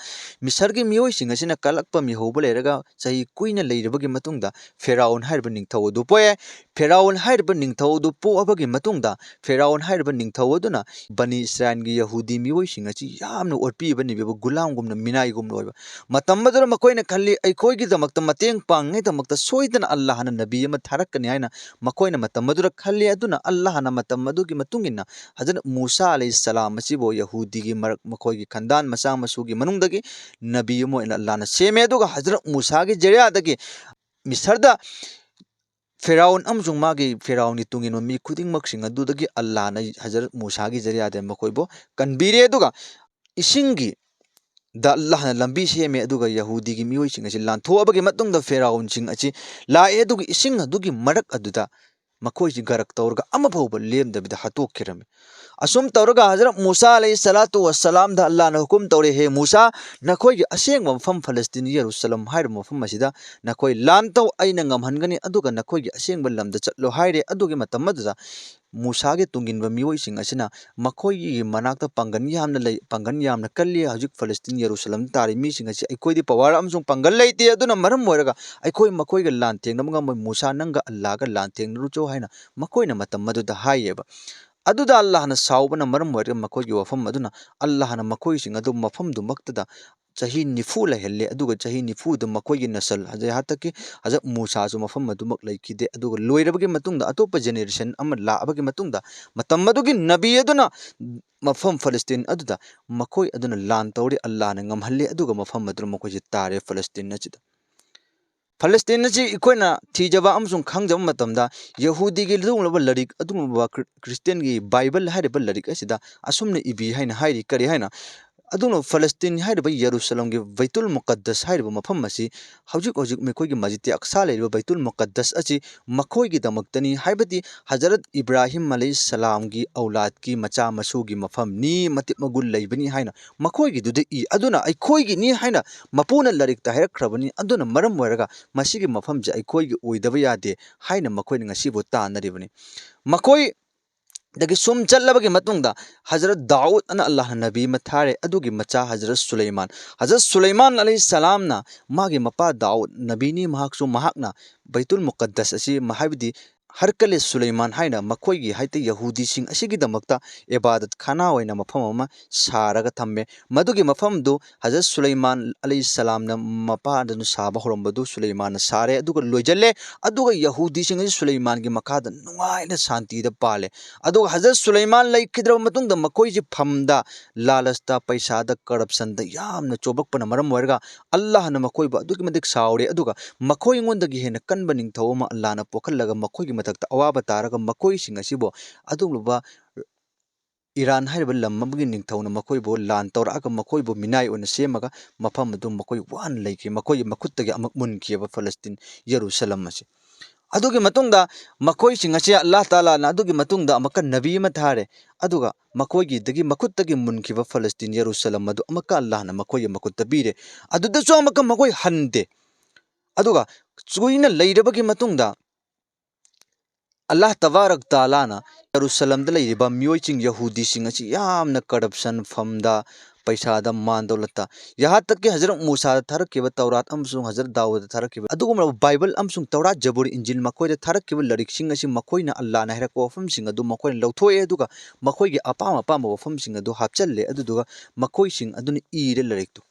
ꯃꯤꯁꯔꯒꯤ ꯃꯤꯑꯣꯏꯁꯤꯡ ꯑꯁꯤꯅ ꯀꯜꯂꯛꯄ ꯃꯤꯍꯧꯕ ꯂꯩꯔꯒ ꯆꯍꯤ ꯀꯨꯏꯅ ꯂꯩꯔꯕꯒꯤ ꯃꯇꯨꯡꯗ ꯐꯦꯔꯥꯎꯟ ꯍꯥꯏꯔꯤꯕ ꯅꯤꯡꯊꯧ ꯑꯗꯨ ꯄꯣꯛꯑꯦ꯫ ꯐꯦꯔꯥꯎꯟ ꯍꯥꯏꯔꯤꯕ ꯅꯤꯡꯊꯧ ꯑꯗꯨ ꯄꯣꯛꯑꯕꯒꯤ ꯃꯇꯨꯡꯗ ꯐꯦꯔꯥꯎꯟ ꯍꯥꯏꯔꯤꯕ ꯅꯤꯡꯊꯧ ꯑꯗꯨꯅ ꯕꯅꯤ ꯏꯁꯔꯥꯏꯜꯒꯤ ꯌꯍꯨꯗꯤ ꯃꯤꯑꯣꯏꯁꯤꯡ ꯑꯁꯤ ꯌꯥꯝꯅ ꯑꯣꯠꯄꯤꯕ ꯅꯤꯕꯤꯕ ꯒꯨꯂꯥꯝꯒꯨꯝꯅ, ꯃꯤꯅꯥꯏꯒꯨꯝꯅ ꯑꯣꯏꯕ꯫ ꯃꯇꯝ ꯑꯗꯨꯗ ꯃꯈꯣꯏꯅ ꯈꯜꯂꯤ, ꯑꯩꯈꯣꯏꯒꯤꯗꯃꯛꯇ ꯃꯇꯦꯡ ꯄꯥꯡꯅꯉꯥꯏꯗꯃꯛꯇ ꯁꯣꯏꯗꯅ ꯑꯜꯂꯥꯍꯅ ꯅꯕꯤ ꯑꯃ ꯊꯥꯔꯛꯀꯅꯤ ꯍꯥꯏꯅ ꯃꯈꯣꯏꯅ ꯃꯇꯝ ꯑꯗꯨꯗ ꯈꯜꯂꯤ꯫ ꯑꯗꯨꯅ ꯑꯜꯂꯥꯍꯅ ꯃꯇꯝ ꯑꯗꯨꯒꯤ ꯃꯇꯨꯡ ꯏꯟꯅ ꯍꯖꯔꯠ ꯃꯨꯁꯥ ꯑꯂꯩꯍꯤꯁꯁꯂꯥꯝ ꯑꯁꯤꯕꯨ ꯌꯍꯨꯗꯤꯒꯤ ꯃꯔꯛ, ꯃꯈꯣꯏꯒꯤ ꯈꯟꯗꯥꯟ ꯃꯆꯥ ꯃꯁꯨꯒꯤ ꯃꯅꯨꯡꯗꯒꯤ ꯅꯕꯤ ꯑꯃ ꯑꯣꯏꯅ ꯑꯜꯂꯥꯍꯅ ꯁꯦꯝꯃꯦ꯫ ꯑꯗꯨꯒ ꯍꯖꯔꯠ ꯃꯨꯁꯥꯒꯤ ꯖꯔꯤꯌꯥꯗꯒꯤ ꯃꯤꯁꯔꯗ ꯐꯦꯔꯥꯎꯟ ꯑꯃꯁꯨꯡ ꯃꯥꯒꯤ, ꯐꯦꯔꯥꯎꯟꯒꯤ ꯇꯨꯡ ꯏꯟꯕ ꯃꯤ ꯈꯨꯗꯤꯡꯃꯛꯁꯤꯡ ꯑꯗꯨꯗꯒꯤ ꯑꯜꯂꯥꯍꯅ ꯍꯖꯔꯠ ꯃꯨꯁꯥꯒꯤ ꯖꯔꯤꯌꯥꯗ ꯃꯈꯣꯏꯕꯨ ꯀꯟꯕꯤꯔꯦ꯫ ꯑꯗꯨꯒ ꯏꯁꯤꯡꯒꯤ ꯗ ꯑꯜꯂꯥꯍꯅ ꯂꯝꯕꯤ ꯁꯦꯝꯃꯦ꯫ ꯑꯗꯨꯒ ꯌꯍꯨꯗꯤꯒꯤ ꯃꯤꯑꯣꯏꯁꯤꯡ ꯑꯁꯤ ꯂꯥꯟꯊꯣꯛꯑꯕꯒꯤ ꯃꯇꯨꯡꯗ ꯐꯦꯔꯥꯎꯟꯁꯤꯡ ꯑꯁꯤ ꯂꯥꯛꯑꯦ꯫ ꯑꯗꯨꯒ ꯏꯁꯤꯡ ꯑꯗꯨꯒꯤ ꯃꯔꯛ ꯑꯗꯨꯗ ꯃꯈꯣꯏꯁꯤ ꯒꯔꯛ ꯇꯧꯔꯒ ꯑꯃ ꯐꯥꯎꯕ ꯂꯦꯝꯗꯕꯤꯗ ꯍꯥꯠꯇꯣꯛꯈꯤꯔꯝꯃꯤ꯫ ꯑꯁꯨꯝ ꯇꯧꯔꯒ ꯍꯖꯔꯠ ꯃꯨꯁꯥ ꯑꯂꯩꯍꯤ ꯁꯂꯥꯇꯨ ꯋꯁꯁꯂꯥꯝꯗ ꯑꯜꯂꯥꯍꯅ ꯍꯨꯀꯨꯝ ꯇꯧꯔꯦ, "ꯍꯦ ꯃꯨꯁꯥ, ꯅꯈꯣꯏꯒꯤ ꯑꯁꯦꯡꯕ ꯃꯐꯝ ꯐꯂꯁꯇꯤꯟ, ꯌꯦꯔꯨꯁꯂꯝ ꯍꯥꯏꯔꯤꯕ ꯃꯐꯝ ꯑꯁꯤꯗ ꯅꯈꯣꯏ ꯂꯥꯟ ꯇꯧ, ꯑꯩꯅ ꯉꯝꯍꯟꯒꯅꯤ, ꯑꯗꯨꯒ ꯅꯈꯣꯏꯒꯤ ꯑꯁꯦꯡꯕ ꯂꯝꯗ ꯆꯠꯂꯣ" ꯍꯥꯏꯔꯦ꯫ ꯑꯗꯨꯒꯤ ꯃꯇꯝ ꯑꯗꯨꯗ ꯃꯨꯁꯥꯒꯤ ꯇꯨꯡ ꯏꯟꯕ ꯃꯤꯑꯣꯏꯁꯤꯡ ꯑꯁꯤꯅ ꯃꯈꯣꯏꯒꯤ ꯃꯅꯥꯛꯇ ꯄꯥꯡꯒꯜ ꯌꯥꯝꯅ ꯂꯩ, ꯄꯥꯡꯒꯜ ꯌꯥꯝꯅ ꯀꯜꯂꯤ꯫ ꯍꯧꯖꯤꯛ ꯐꯂꯁꯇꯤꯟ, ꯌꯦꯔꯨꯁꯂꯝꯗ ꯇꯥꯔꯤ ꯃꯤꯁꯤꯡ ꯑꯁꯤ ꯑꯩꯈꯣꯏꯗꯤ ꯄꯋꯥꯔ ꯑꯃꯁꯨꯡ ꯄꯥꯡꯒꯜ ꯂꯩꯇꯦ, ꯑꯗꯨꯅ ꯃꯔꯝ ꯑꯣꯏꯔꯒ ꯑꯩꯈꯣꯏ ꯃꯈꯣꯏꯒ ꯂꯥꯟ ꯊꯦꯡꯅꯕ ꯉꯝꯃꯣꯏ꯫ ꯃꯨꯁꯥ, ꯅꯪꯒ ꯑꯜꯂꯥꯍꯒ ꯂꯥꯟ ꯊꯦꯡꯅꯔꯨꯆꯣ ꯍꯥꯏꯅ ꯃꯈꯣꯏꯅ ꯃꯇꯝ ꯑꯗꯨꯗ ꯍꯥꯏꯌꯦꯕ꯫ ꯑꯗꯨꯗ ꯑꯜꯂꯥꯍꯅ ꯁꯥꯎꯕꯅ ꯃꯔꯝ ꯑꯣꯏꯔꯒ ꯃꯈꯣꯏꯒꯤ ꯋꯥꯐꯝ ꯑꯗꯨꯅ ꯑꯜꯂꯥꯍꯅ ꯃꯈꯣꯏꯁꯤꯡ ꯑꯗꯨ ꯃꯐꯝꯗꯨꯃꯛꯇꯗ ꯆꯍꯤ ꯅꯤꯐꯨ ꯂꯩꯍꯜꯂꯦ꯫ ꯑꯗꯨꯒ ꯆꯍꯤ ꯅꯤꯐꯨꯗ ꯃꯈꯣꯏꯒꯤ ꯅꯁꯜ, ꯍꯧꯖꯤꯛ ꯍꯟꯗꯛꯀꯤ ꯍꯖꯔꯠ ꯃꯨꯁꯥꯁꯨ ꯃꯐꯝ ꯑꯗꯨꯃꯛ ꯂꯩꯈꯤꯗꯦ꯫ ꯑꯗꯨꯒ ꯂꯣꯏꯔꯕꯒꯤ ꯃꯇꯨꯡꯗ, ꯑꯇꯣꯞꯄ ꯖꯦꯅꯦꯔꯦꯁꯟ ꯑꯃ ꯂꯥꯛꯑꯕꯒꯤ ꯃꯇꯨꯡꯗ, ꯃꯇꯝ ꯑꯗꯨꯒꯤ ꯅꯕꯤ ꯑꯗꯨꯅ ꯃꯐꯝ ꯐꯂꯁꯇꯤꯟ ꯑꯗꯨꯗ ꯃꯈꯣꯏ ꯑꯗꯨꯅ ꯂꯥꯟ ꯇꯧꯔꯦ, ꯑꯜꯂꯥꯍꯅ ꯉꯝꯍꯜꯂꯦ꯫ ꯑꯗꯨꯒ ꯃꯐꯝ ꯑꯗꯨꯗ ꯃꯈꯣꯏꯁꯦ ꯇꯥꯔꯦ, ꯐꯂꯁꯇꯤꯟ ꯑꯁꯤꯗ꯫ ꯐꯂꯁꯇꯤꯟ ꯑꯁꯤ ꯑꯩꯈꯣꯏꯅ ꯊꯤꯖꯕ ꯑꯃꯁꯨꯡ ꯈꯪꯖꯕ ꯃꯇꯝꯗ, ꯌꯍꯨꯗꯤꯒꯤ ꯑꯗꯨꯒꯨꯝꯂꯕ ꯂꯥꯏꯔꯤꯛ, ꯑꯗꯨꯒꯨꯝꯂꯕ ꯈ꯭ꯔꯤ-, ꯈ꯭ꯔꯤꯁꯇꯤꯌꯥꯟꯒꯤ ꯕꯥꯏꯕꯜ ꯍꯥꯏꯔꯤꯕ ꯂꯥꯏꯔꯤꯛ ꯑꯁꯤꯗ ꯑꯁꯨꯝꯅ ꯏꯕꯤ ꯍꯥꯏꯅ ꯍꯥꯏꯔꯤ꯫ ꯀꯔꯤ ꯍꯥꯏꯅ? ꯑꯗꯨꯅ ꯐꯂꯁꯇꯤꯟ ꯍꯥꯏꯔꯤꯕ ꯌꯦꯔꯨꯁꯂꯝꯒꯤ ꯕꯩꯇꯨꯜ ꯃꯨꯀꯗꯁ ꯍꯥꯏꯔꯤꯕ ꯃꯐꯝ ꯑꯁꯤ ꯍꯧꯖꯤꯛ ꯍꯧꯖꯤꯛ ꯃꯈꯣꯏꯒꯤ ꯃꯁꯖꯤꯗ ꯑꯛꯁꯥ ꯂꯩꯔꯤꯕ ꯕꯩꯇꯨꯜ ꯃꯨꯀꯗꯁ ꯑꯁꯤ ꯃꯈꯣꯏꯒꯤꯗꯃꯛꯇꯅꯤ꯫ ꯍꯥꯏꯕꯗꯤ ꯍꯖꯔꯠ ꯏꯕ꯭ꯔꯥꯍꯤꯝ ꯑꯂꯩꯍꯤ ꯁꯂꯥꯝꯒꯤ ꯑꯧꯂꯥꯗꯀꯤ ꯃꯆꯥ ꯃꯁꯨꯒꯤ ꯃꯐꯝꯅꯤ, ꯃꯇꯤꯛ ꯃꯒꯨꯟ ꯂꯩꯕꯅꯤ ꯍꯥꯏꯅ ꯃꯈꯣꯏꯒꯤꯗꯨꯗ ꯏ꯫ ꯑꯗꯨꯅ ꯑꯩꯈꯣꯏꯒꯤꯅꯤ ꯍꯥꯏꯅ ꯃꯄꯨꯅ ꯂꯥꯏꯔꯤꯛꯇ ꯍꯥꯏꯔꯛꯈ꯭ꯔꯕꯅꯤ꯫ ꯑꯗꯨꯅ ꯃꯔꯝ ꯑꯣꯏꯔꯒ ꯃꯁꯤꯒꯤ ꯃꯐꯝꯁꯦ ꯑꯩꯈꯣꯏꯒꯤ ꯑꯣꯏꯗꯕ ꯌꯥꯗꯦ ꯍꯥꯏꯅ ꯃꯈꯣꯏꯅ ꯉꯁꯤꯕꯨ ꯇꯥꯟꯅꯔꯤꯕꯅꯤ꯫ ꯃꯈꯣꯏ ꯗꯒꯤ ꯁꯨꯝ ꯆꯠꯂꯕꯒꯤ ꯃꯇꯨꯡꯗ ꯍꯖꯔꯠ ꯗꯥꯎꯗ ꯑꯅ ꯑꯜꯂꯥꯍꯅ ꯅꯕꯤ ꯑꯃ ꯊꯥꯔꯦ꯫ ꯑꯗꯨꯒꯤ ꯃꯆꯥ ꯍꯖꯔꯠ ꯁꯨꯂꯩꯃꯥꯟ꯫ ꯍꯖꯔꯠ ꯁꯨꯂꯩꯃꯥꯟ ꯑꯂꯩꯍꯤ ꯁꯂꯥꯝꯅ ꯃꯥꯒꯤ ꯃꯄꯥ ꯗꯥꯎꯗ ꯅꯕꯤꯅꯤ, ꯃꯍꯥꯛꯁꯨ, ꯃꯍꯥꯛꯅ ꯕꯩꯇꯨꯜ ꯃꯨꯀꯗꯁ ꯑꯁꯤ, ꯃ-, ꯍꯥꯏꯕꯗꯤ ꯍꯔꯀꯂꯦ ꯁꯨꯂꯩꯃꯥꯟ ꯍꯥꯏꯅ ꯃꯈꯣꯏꯒꯤ, ꯍꯥꯏꯗꯤ ꯌꯍꯨꯗꯤꯁꯤꯡ ꯑꯁꯤꯒꯤꯗꯃꯛꯇ ꯏꯕꯥꯗꯠ ꯈꯥꯅꯥ ꯑꯣꯏꯅ ꯃꯐꯝ ꯑꯃ ꯁꯥꯔꯒ ꯊꯝꯃꯦ꯫ ꯃꯗꯨꯒꯤ ꯃꯐꯝꯗꯨ ꯍꯖꯔꯠ ꯁꯨꯂꯩꯃꯥꯟ ꯑꯂꯩꯍꯤ ꯁꯂꯥꯝꯅ ꯃꯄꯥꯗꯨꯅ ꯁꯥꯕ ꯍꯧꯔꯝꯕꯗꯨ ꯁꯨꯂꯩꯃꯥꯟꯅ ꯁꯥꯔꯦ, ꯑꯗꯨꯒ ꯂꯣꯏꯖꯜꯂꯦ꯫ ꯑꯗꯨꯒ ꯌꯍꯨꯗꯤꯁꯤꯡ ꯑꯁꯤ ꯁꯨꯂꯩꯃꯥꯟꯒꯤ ꯃꯈꯥꯗ ꯅꯨꯡꯉꯥꯏꯅ ꯁꯥꯟꯇꯤꯗ ꯄꯥꯜꯂꯦ꯫ ꯑꯗꯨꯒ ꯍꯖꯔꯠ ꯁꯨꯂꯩꯃꯥꯟ ꯂꯩꯈꯤꯗ꯭ꯔꯕ ꯃꯇꯨꯡꯗ ꯃꯈꯣꯏꯁꯤ ꯐꯝꯗ, ꯂꯥꯂꯁꯇ, ꯄꯩꯁꯥꯗ, ꯀꯔꯞꯁꯟꯗ ꯌꯥꯝꯅ ꯆꯣꯞꯂꯛꯄꯅ ꯃꯔꯝ ꯑꯣꯏꯔꯒ ꯑꯜꯂꯥꯍꯅ ꯃꯈꯣꯏꯕꯨ ꯑꯗꯨꯛꯀꯤ ꯃꯇꯤꯛ ꯁꯥꯎꯔꯦ꯫ ꯑꯗꯨꯒ ꯃꯈꯣꯏ ꯑꯩꯉꯣꯟꯗꯒꯤ ꯍꯦꯟꯅ ꯀꯟꯕ ꯅꯤꯡꯊꯧ ꯑꯃ ꯑꯜꯂꯥꯍꯅ ꯄꯣꯛꯍꯜꯂꯒ ꯃꯈꯣꯏꯒꯤ ꯃꯊꯛꯇ ꯑꯋꯥꯕ ꯇꯥꯔꯒ ꯃꯈꯣꯏꯁꯤꯡ ꯑꯁꯤꯕꯨ ꯑꯗꯨꯒꯨꯝꯂꯕ ꯏꯔꯥꯟ ꯍꯥꯏꯔꯤꯕ ꯂꯝ ꯑꯃꯒꯤ ꯅꯤꯡꯊꯧꯅ ꯃꯈꯣꯏꯕꯨ ꯂꯥꯟ ꯇꯧꯔꯛꯑꯒ ꯃꯈꯣꯏꯕꯨ ꯃꯤꯅꯥꯏ ꯑꯣꯏꯅ ꯁꯦꯝꯃꯒ ꯃꯐꯝ ꯑꯗꯨ ꯃꯈꯣꯏ ꯋꯥꯅ ꯂꯩꯈꯤ꯫ ꯃꯈꯣꯏꯒꯤ ꯃꯈꯨꯠꯇꯒꯤ ꯑꯃꯨꯛ ꯃꯨꯟꯈꯤꯑꯕ ꯐꯂꯁꯇꯤꯟ ꯌꯦꯔꯨꯁꯂꯝ ꯑꯁꯤ꯫ ꯑꯗꯨꯒꯤ ꯃꯇꯨꯡꯗ ꯃꯈꯣꯏꯁꯤꯡ ꯑꯁꯤ ꯑꯜꯂꯥꯍ ꯇꯥꯂꯥꯅ ꯑꯗꯨꯒꯤ ꯃꯇꯨꯡꯗ ꯑꯃꯨꯛꯀ ꯅꯕꯤ ꯑꯃ ꯊꯥꯔꯦ꯫ ꯑꯗꯨꯒ ꯃꯈꯣꯏꯒꯤꯗꯒꯤ ꯃꯈꯨꯠꯇꯒꯤ ꯃꯨꯟꯈꯤꯕ ꯐꯂꯁꯇꯤꯟ ꯌꯦꯔꯨꯁꯂꯝ ꯑꯗꯨ ꯑꯃꯨꯛꯀ ꯑꯜꯂꯥꯍꯅ ꯃꯈꯣꯏꯒꯤ ꯃꯈꯨꯠꯇ ꯄꯤꯔꯦ꯫ ꯑꯗꯨꯗꯁꯨ ꯑꯃꯨꯛꯀ ꯃꯈꯣꯏ ꯍꯟꯗꯦ꯫ ꯑꯗꯨꯒ ꯀꯨꯏꯅ ꯂꯩꯔꯕꯒꯤ ꯃꯇꯨꯡꯗ ꯑꯜꯂꯥꯍ ꯇꯕꯥꯔꯛ ꯇꯥꯂꯥꯅ ꯌꯦꯔꯨꯁꯂꯝꯗ ꯂꯩꯔꯤꯕ ꯃꯤꯑꯣꯏꯁꯤꯡ, ꯌꯍꯨꯗꯤꯁꯤꯡ ꯑꯁꯤ ꯌꯥꯝꯅ ꯀꯔꯞꯁꯟ, ꯐꯝꯗ, ꯄꯩꯁꯥꯗ, ꯃꯥꯟ ꯗꯧꯂꯠꯇ, ꯌꯍꯥ ꯇꯛꯀꯤ ꯍꯖꯔꯠ ꯃꯨꯁꯥꯗ ꯊꯥꯔꯛꯈꯤꯕ ꯇꯧꯔꯥꯠ ꯑꯃꯁꯨꯡ ꯍꯖꯔꯠ ꯗꯥꯎꯗ ꯊꯥꯔꯛꯈꯤꯕ ꯑꯗꯨꯒꯨꯝꯂꯕ ꯕꯥꯏꯕꯜ ꯑꯃꯁꯨꯡ ꯇꯧꯔꯥꯠ, ꯖꯕꯨꯔ, ꯏꯟꯖꯤꯜ, ꯃꯈꯣꯏꯗ ꯊꯥꯔꯛꯈꯤꯕ ꯂꯥꯏꯔꯤꯛꯁꯤꯡ ꯑꯁꯤ ꯃꯈꯣꯏꯅ ꯑꯜꯂꯥꯍꯅ ꯍꯥꯏꯔꯛꯄ ꯋꯥꯐꯝꯁꯤꯡ ꯑꯗꯨ ꯃꯈꯣꯏꯅ ꯂꯧꯊꯣꯛꯑꯦ, ꯑꯗꯨꯒ ꯃꯈꯣꯏꯒꯤ ꯑꯄꯥꯝ ꯑꯄꯥꯝꯕ ꯋꯥꯐꯝꯁꯤꯡ ꯑꯗꯨ ꯍꯥꯞꯆꯤꯜꯂꯦ꯫ ꯑꯗꯨꯗꯨꯒ ꯃꯈꯣꯏꯁꯤꯡ ꯑꯗꯨꯅ ꯏꯔꯦ ꯂꯥꯏꯔꯤꯛꯇꯨ꯫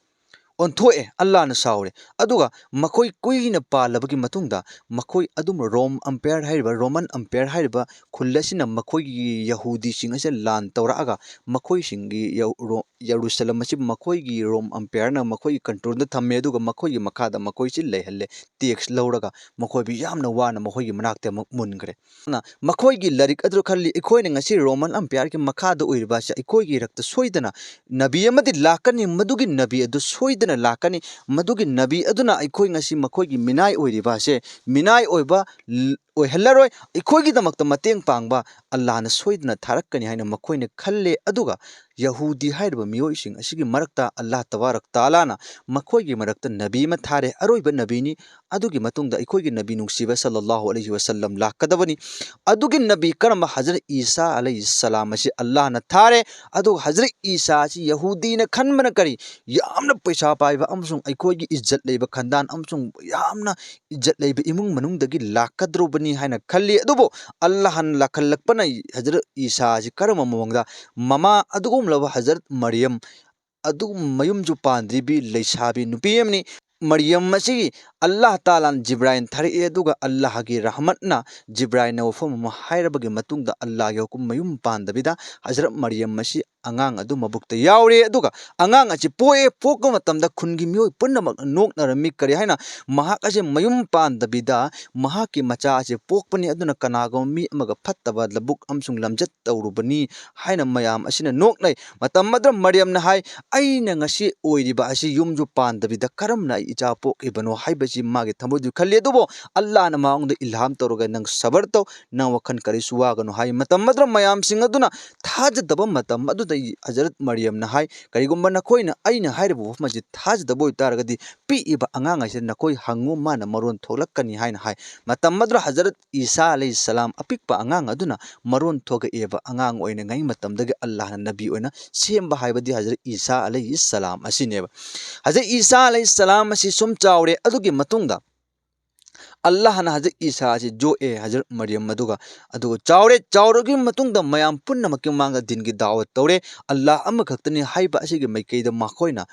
ꯑꯣꯟꯊꯣꯛꯑꯦ, ꯑꯜꯂꯥꯅ ꯁꯥꯎꯔꯦ꯫ ꯑꯗꯨꯒ ꯃꯈꯣꯏ ꯀꯨꯏꯅ ꯄꯥꯜꯂꯕꯒꯤ ꯃꯇꯨꯡꯗ ꯃꯈꯣꯏ ꯑꯗꯨꯝ ꯔꯣꯝ ꯑꯝꯄꯥꯌꯔ ꯍꯥꯏꯔꯤꯕ, ꯔꯣꯃꯟ ꯑꯝꯄꯥꯌꯔ ꯍꯥꯏꯔꯤꯕ ꯈꯨꯜ ꯑꯁꯤꯅ ꯃꯈꯣꯏꯒꯤ ꯌꯍꯨꯗꯤꯁꯤꯡ ꯑꯁꯦ ꯂꯥꯟ ꯇꯧꯔꯛꯑꯒ ꯃꯈꯣꯏꯁꯤꯡꯒꯤ ꯌꯧ-, ꯔꯣ-, ꯌꯦꯔꯨꯁꯂꯝ ꯑꯁꯤ ꯃꯈꯣꯏꯒꯤ ꯔꯣꯝ ꯑꯝꯄꯥꯌꯔꯅ ꯃꯈꯣꯏꯒꯤ ꯀꯟꯇ꯭ꯔꯣꯜꯗ ꯊꯝꯃꯦ, ꯑꯗꯨꯒ ꯃꯈꯣꯏꯒꯤ ꯃꯈꯥꯗ ꯃꯈꯣꯏꯁꯤ ꯂꯩꯍꯜꯂꯦ꯫ ꯇꯦꯛꯁ ꯂꯧꯔꯒ ꯃꯈꯣꯏꯕꯨ ꯌꯥꯝꯅ ꯋꯥꯅ ꯃꯈꯣꯏꯒꯤ ꯃꯅꯥꯛꯇ ꯑꯃꯨꯛ ꯃꯨꯟꯈ꯭ꯔꯦ꯫ ꯑꯗꯨꯅ ꯃꯈꯣꯏꯒꯤ ꯂꯥꯏꯔꯤꯛ ꯑꯗꯨ ꯈꯜꯂꯤ, ꯑꯩꯈꯣꯏꯅ ꯉꯁꯤ ꯔꯣꯃꯟ ꯑꯝꯄꯥꯌꯔꯒꯤ ꯃꯈꯥꯗ ꯑꯣꯏꯔꯤꯕ ꯑꯁꯤ ꯑꯩꯈꯣꯏꯒꯤ ꯏꯔꯛꯇ ꯁꯣꯏꯗꯅ ꯅꯕꯤ ꯑꯃꯗꯤ ꯂꯥꯛꯀꯅꯤ, ꯃꯗꯨꯒꯤ ꯅꯕꯤ ꯑꯗꯨ ꯁꯣꯏꯗꯅ ꯂꯥꯛꯀꯅꯤ, ꯃꯗꯨꯒꯤ ꯅꯕꯤ ꯑꯗꯨꯅ ꯑꯩꯈꯣꯏ ꯉꯁꯤ ꯃꯈꯣꯏꯒꯤ ꯃꯤꯅꯥꯏ ꯑꯣꯏꯔꯤꯕ ꯑꯁꯦ ꯃꯤꯅꯥꯏ ꯑꯣꯏꯕ ꯂ-, ꯑꯣꯏꯍꯜꯂꯔꯣꯏ, ꯑꯩꯈꯣꯏꯒꯤꯗꯃꯛꯇ ꯃꯇꯦꯡ ꯄꯥꯡꯕ ꯑꯜꯂꯥꯍꯅ ꯁꯣꯏꯗꯅ ꯊꯥꯔꯛꯀꯅꯤ ꯍꯥꯏꯅ ꯃꯈꯣꯏꯅ ꯈꯜꯂꯦ꯫ ꯑꯗꯨꯒ ꯌꯍꯨꯗꯤ ꯍꯥꯏꯔꯤꯕ ꯃꯤꯑꯣꯏꯁꯤꯡ ꯑꯁꯤꯒꯤ ꯃꯔꯛꯇ ꯑꯜꯂꯥꯍ ꯇꯕꯥꯔꯛ ꯇꯥꯂꯥꯅ ꯃꯈꯣꯏꯒꯤ ꯃꯔꯛꯇ ꯅꯕꯤ ꯑꯃ ꯊꯥꯔꯦ, ꯑꯔꯣꯏꯕ ꯅꯕꯤꯅꯤ꯫ ꯑꯗꯨꯒꯤ ꯃꯇꯨꯡꯗ ꯑꯩꯈꯣꯏꯒꯤ ꯅꯕꯤ ꯅꯨꯡꯁꯤꯕ ꯁꯜꯂꯜꯂꯥꯍꯨ ꯑꯂꯩꯍꯤ ꯋꯁꯜꯂꯝ ꯂꯥꯛꯀꯗꯕꯅꯤ꯫ ꯑꯗꯨꯒꯤ ꯅꯕꯤ ꯀꯔꯝꯕ? ꯍꯖꯔꯠ ꯏꯁꯥ ꯑꯂꯩꯍꯤ ꯁꯂꯥꯝ ꯑꯁꯤ ꯑꯜꯂꯥꯍꯅ ꯊꯥꯔꯦ꯫ ꯑꯗꯨꯒ ꯍꯖꯔꯠ ꯏꯁꯥ ꯑꯁꯤ ꯌꯍꯨꯗꯤꯅ ꯈꯟꯕꯅ ꯀꯔꯤ? ꯌꯥꯝꯅ ꯄꯩꯁꯥ ꯄꯥꯏꯕ ꯑꯃꯁꯨꯡ ꯑꯩꯈꯣꯏꯒꯤ ꯏꯖꯠ ꯂꯩꯕ ꯈꯟꯗꯥꯟ ꯑꯃꯁꯨꯡ ꯌꯥꯝꯅ ꯏꯖꯠ ꯂꯩꯕ ꯏꯃꯨꯡ ꯃꯅꯨꯡꯗꯒꯤ ꯂꯥꯛꯀꯗ꯭ꯔꯨꯕꯅꯤ ꯍꯥꯏꯅ ꯈꯜꯂꯤ꯫ ꯑꯗꯨꯕꯨ ꯑꯜꯂꯥꯍꯅ ꯂꯥꯛꯍꯜꯂꯛꯄꯅ ꯍꯖꯔꯠ ꯏꯁꯥ ꯑꯁꯤ ꯀꯔꯝꯕ ꯃꯑꯣꯡꯗ? ꯃꯃꯥ ꯑꯗꯨꯒꯨꯝꯂꯕ ꯍꯖꯔꯠ ꯃꯔꯤꯌꯝ ꯑꯗꯨꯒꯨꯝ ꯃꯌꯨꯝꯁꯨ ꯄꯥꯟꯗ꯭ꯔꯤꯕꯤ ꯂꯩꯁꯥꯕꯤ ꯅꯨꯄꯤ ꯑꯃꯅꯤ꯫ ꯃꯔꯤꯌꯝ ꯑꯁꯤ ꯑꯜꯂꯥꯍ ꯇꯥꯂꯥꯅ ꯖꯤꯕ꯭ꯔꯥꯏꯜ ꯊꯥꯔꯛꯏ, ꯑꯗꯨꯒ ꯑꯜꯂꯥꯍꯒꯤ ꯔꯍꯃꯠꯅ ꯖꯤꯕ꯭ꯔꯥꯏꯜꯅ ꯋꯥꯐꯝ ꯑꯃ ꯍꯥꯏꯔꯕꯒꯤ ꯃꯇꯨꯡꯗ ꯑꯜꯂꯥꯍꯒꯤ ꯍꯨꯀꯨꯝ ꯃꯌꯨꯝ ꯄꯥꯟꯗꯕꯤꯗ ꯍꯖꯔꯠ ꯃꯔꯤꯌꯝ ꯑꯁꯤ ꯑꯉꯥꯡ ꯑꯗꯨ ꯃꯕꯨꯛꯇ ꯌꯥꯎꯔꯦ꯫ ꯑꯗꯨꯒ ꯑꯉꯥꯡ ꯑꯁꯤ ꯄꯣꯛꯑꯦ, ꯄꯣꯛꯄ ꯃꯇꯝꯗ ꯈꯨꯟꯒꯤ ꯃꯤꯑꯣꯏ ꯄꯨꯝꯅꯃꯛꯅ ꯅꯣꯛꯅꯔꯝꯃꯤ꯫ ꯀꯔꯤ ꯍꯥꯏꯅ? ꯃꯍꯥꯛ ꯑꯁꯦ ꯃꯌꯨꯝ ꯄꯥꯟꯗꯕꯤꯗ ꯃꯍꯥꯛꯀꯤ ꯃꯆꯥ ꯑꯁꯦ ꯄꯣꯛꯄꯅꯤ, ꯑꯗꯨꯅ ꯀꯅꯥꯒꯨꯝꯕ ꯃꯤ ꯑꯃꯒ ꯐꯠꯇꯕ ꯂꯕꯨꯛ ꯑꯃꯁꯨꯡ ꯂꯝꯆꯠ ꯇꯧꯔꯨꯕꯅꯤ ꯍꯥꯏꯅ ꯃꯌꯥꯝ ꯑꯁꯤꯅ ꯅꯣꯛꯅꯩ꯫ ꯃꯇꯝ ꯑꯗꯨꯗ ꯃꯔꯤꯌꯝꯅ ꯍꯥꯏ, "ꯑꯩꯅ ꯉꯁꯤ ꯑꯣꯏꯔꯤꯕ ꯑꯁꯤ ꯌꯨꯝꯁꯨ ꯄꯥꯟꯗꯕꯤꯗ ꯀꯔꯝꯅ ꯑꯩ ꯏꯆꯥ ꯄꯣꯛꯏꯕꯅꯣ?" ꯍꯥꯏꯕꯁꯤ ꯃꯥꯒꯤ ꯊꯃꯣꯏꯗꯨ ꯈꯜꯂꯤ꯫ ꯑꯗꯨꯕꯨ ꯑꯜꯂꯥꯍꯅ ꯃꯉꯣꯟꯗ ꯏꯜꯍꯥꯝ ꯇꯧꯔꯒ, "ꯅꯪ ꯁꯕꯔ ꯇꯧ, ꯅꯪ ꯋꯥꯈꯜ ꯀꯔꯤꯁꯨ ꯋꯥꯒꯅꯨ" ꯍꯥꯏ꯫ ꯃꯇꯝ ꯑꯗꯨꯗ ꯃꯌꯥꯝꯁꯤꯡ ꯑꯗꯨꯅ ꯊꯥꯖꯗꯕ ꯃꯇꯝ ꯑꯗꯨꯗ ꯍꯖꯔꯠ ꯃꯔꯤꯌꯝꯅ ꯍꯥꯏ, "ꯀꯔꯤꯒꯨꯝꯕ ꯅꯈꯣꯏꯅ ꯑꯩꯅ ꯍꯥꯏꯔꯤꯕ ꯋꯥꯐꯝ ꯑꯁꯤ ꯊꯥꯖꯗꯕ ꯑꯣꯏꯇꯥꯔꯒꯗꯤ, ꯄꯤꯛꯏꯕ ꯑꯉꯥꯡ ꯑꯁꯤꯗ ꯅꯈꯣꯏ ꯍꯪꯉꯨ, ꯃꯥꯅ ꯃꯔꯣꯟ ꯊꯣꯛꯂꯛꯀꯅꯤ" ꯍꯥꯏꯅ ꯍꯥꯏ꯫ ꯃꯇꯝ ꯑꯗꯨꯗ ꯍꯖꯔꯠ ꯏꯁꯥ ꯑꯂꯩꯍꯤ ꯁꯂꯥꯝ ꯑꯄꯤꯛꯄ ꯑꯉꯥꯡ ꯑꯗꯨꯅ ꯃꯔꯣꯟ ꯊꯣꯛꯂꯛꯑꯦꯕ꯫ ꯑꯉꯥꯡ ꯑꯣꯏꯅꯉꯩ ꯃꯇꯝꯗꯒꯤ ꯑꯜꯂꯥꯍꯅ ꯅꯕꯤ ꯑꯣꯏꯅ ꯁꯦꯝꯕ ꯍꯥꯏꯕꯗꯤ ꯍꯖꯔꯠ ꯏꯁꯥ ꯑꯂꯩꯍꯤ ꯁꯂꯥꯝ ꯑꯁꯤꯅꯦꯕ꯫ ꯍꯖꯔꯠ ꯏꯁꯥ ꯑꯂꯩꯍꯤ ꯁꯂꯥꯝ ꯑꯁꯤ ꯁꯨꯝ ꯆꯥꯎꯔꯦ꯫ ꯑꯗꯨꯒꯤ ꯃꯇꯨꯡꯗ ꯑꯜꯂꯥꯍꯅ ꯍꯖꯔꯠ ꯏꯁꯥ ꯑꯁꯤ ꯌꯣꯛꯑꯦ, ꯍꯖꯔꯠ ꯃꯔꯤꯌꯝ ꯑꯗꯨꯒ, ꯑꯗꯨꯒ ꯆꯥꯎꯔꯦ꯫ ꯆꯥꯎꯔꯕꯒꯤ ꯃꯇꯨꯡꯗ ꯃꯌꯥꯝ ꯄꯨꯝꯅꯃꯛꯀꯤ ꯃꯃꯥꯡꯗ ꯗꯤꯟꯒꯤ ꯗꯥꯋꯠ ꯇꯧꯔꯦ꯫ ꯑꯜꯂꯥꯍ ꯑꯃꯈꯛꯇꯅꯤ ꯍꯥꯏꯕ ꯑꯁꯤꯒꯤ ꯃꯥꯏꯀꯩꯗ ꯃꯈꯣꯏꯅ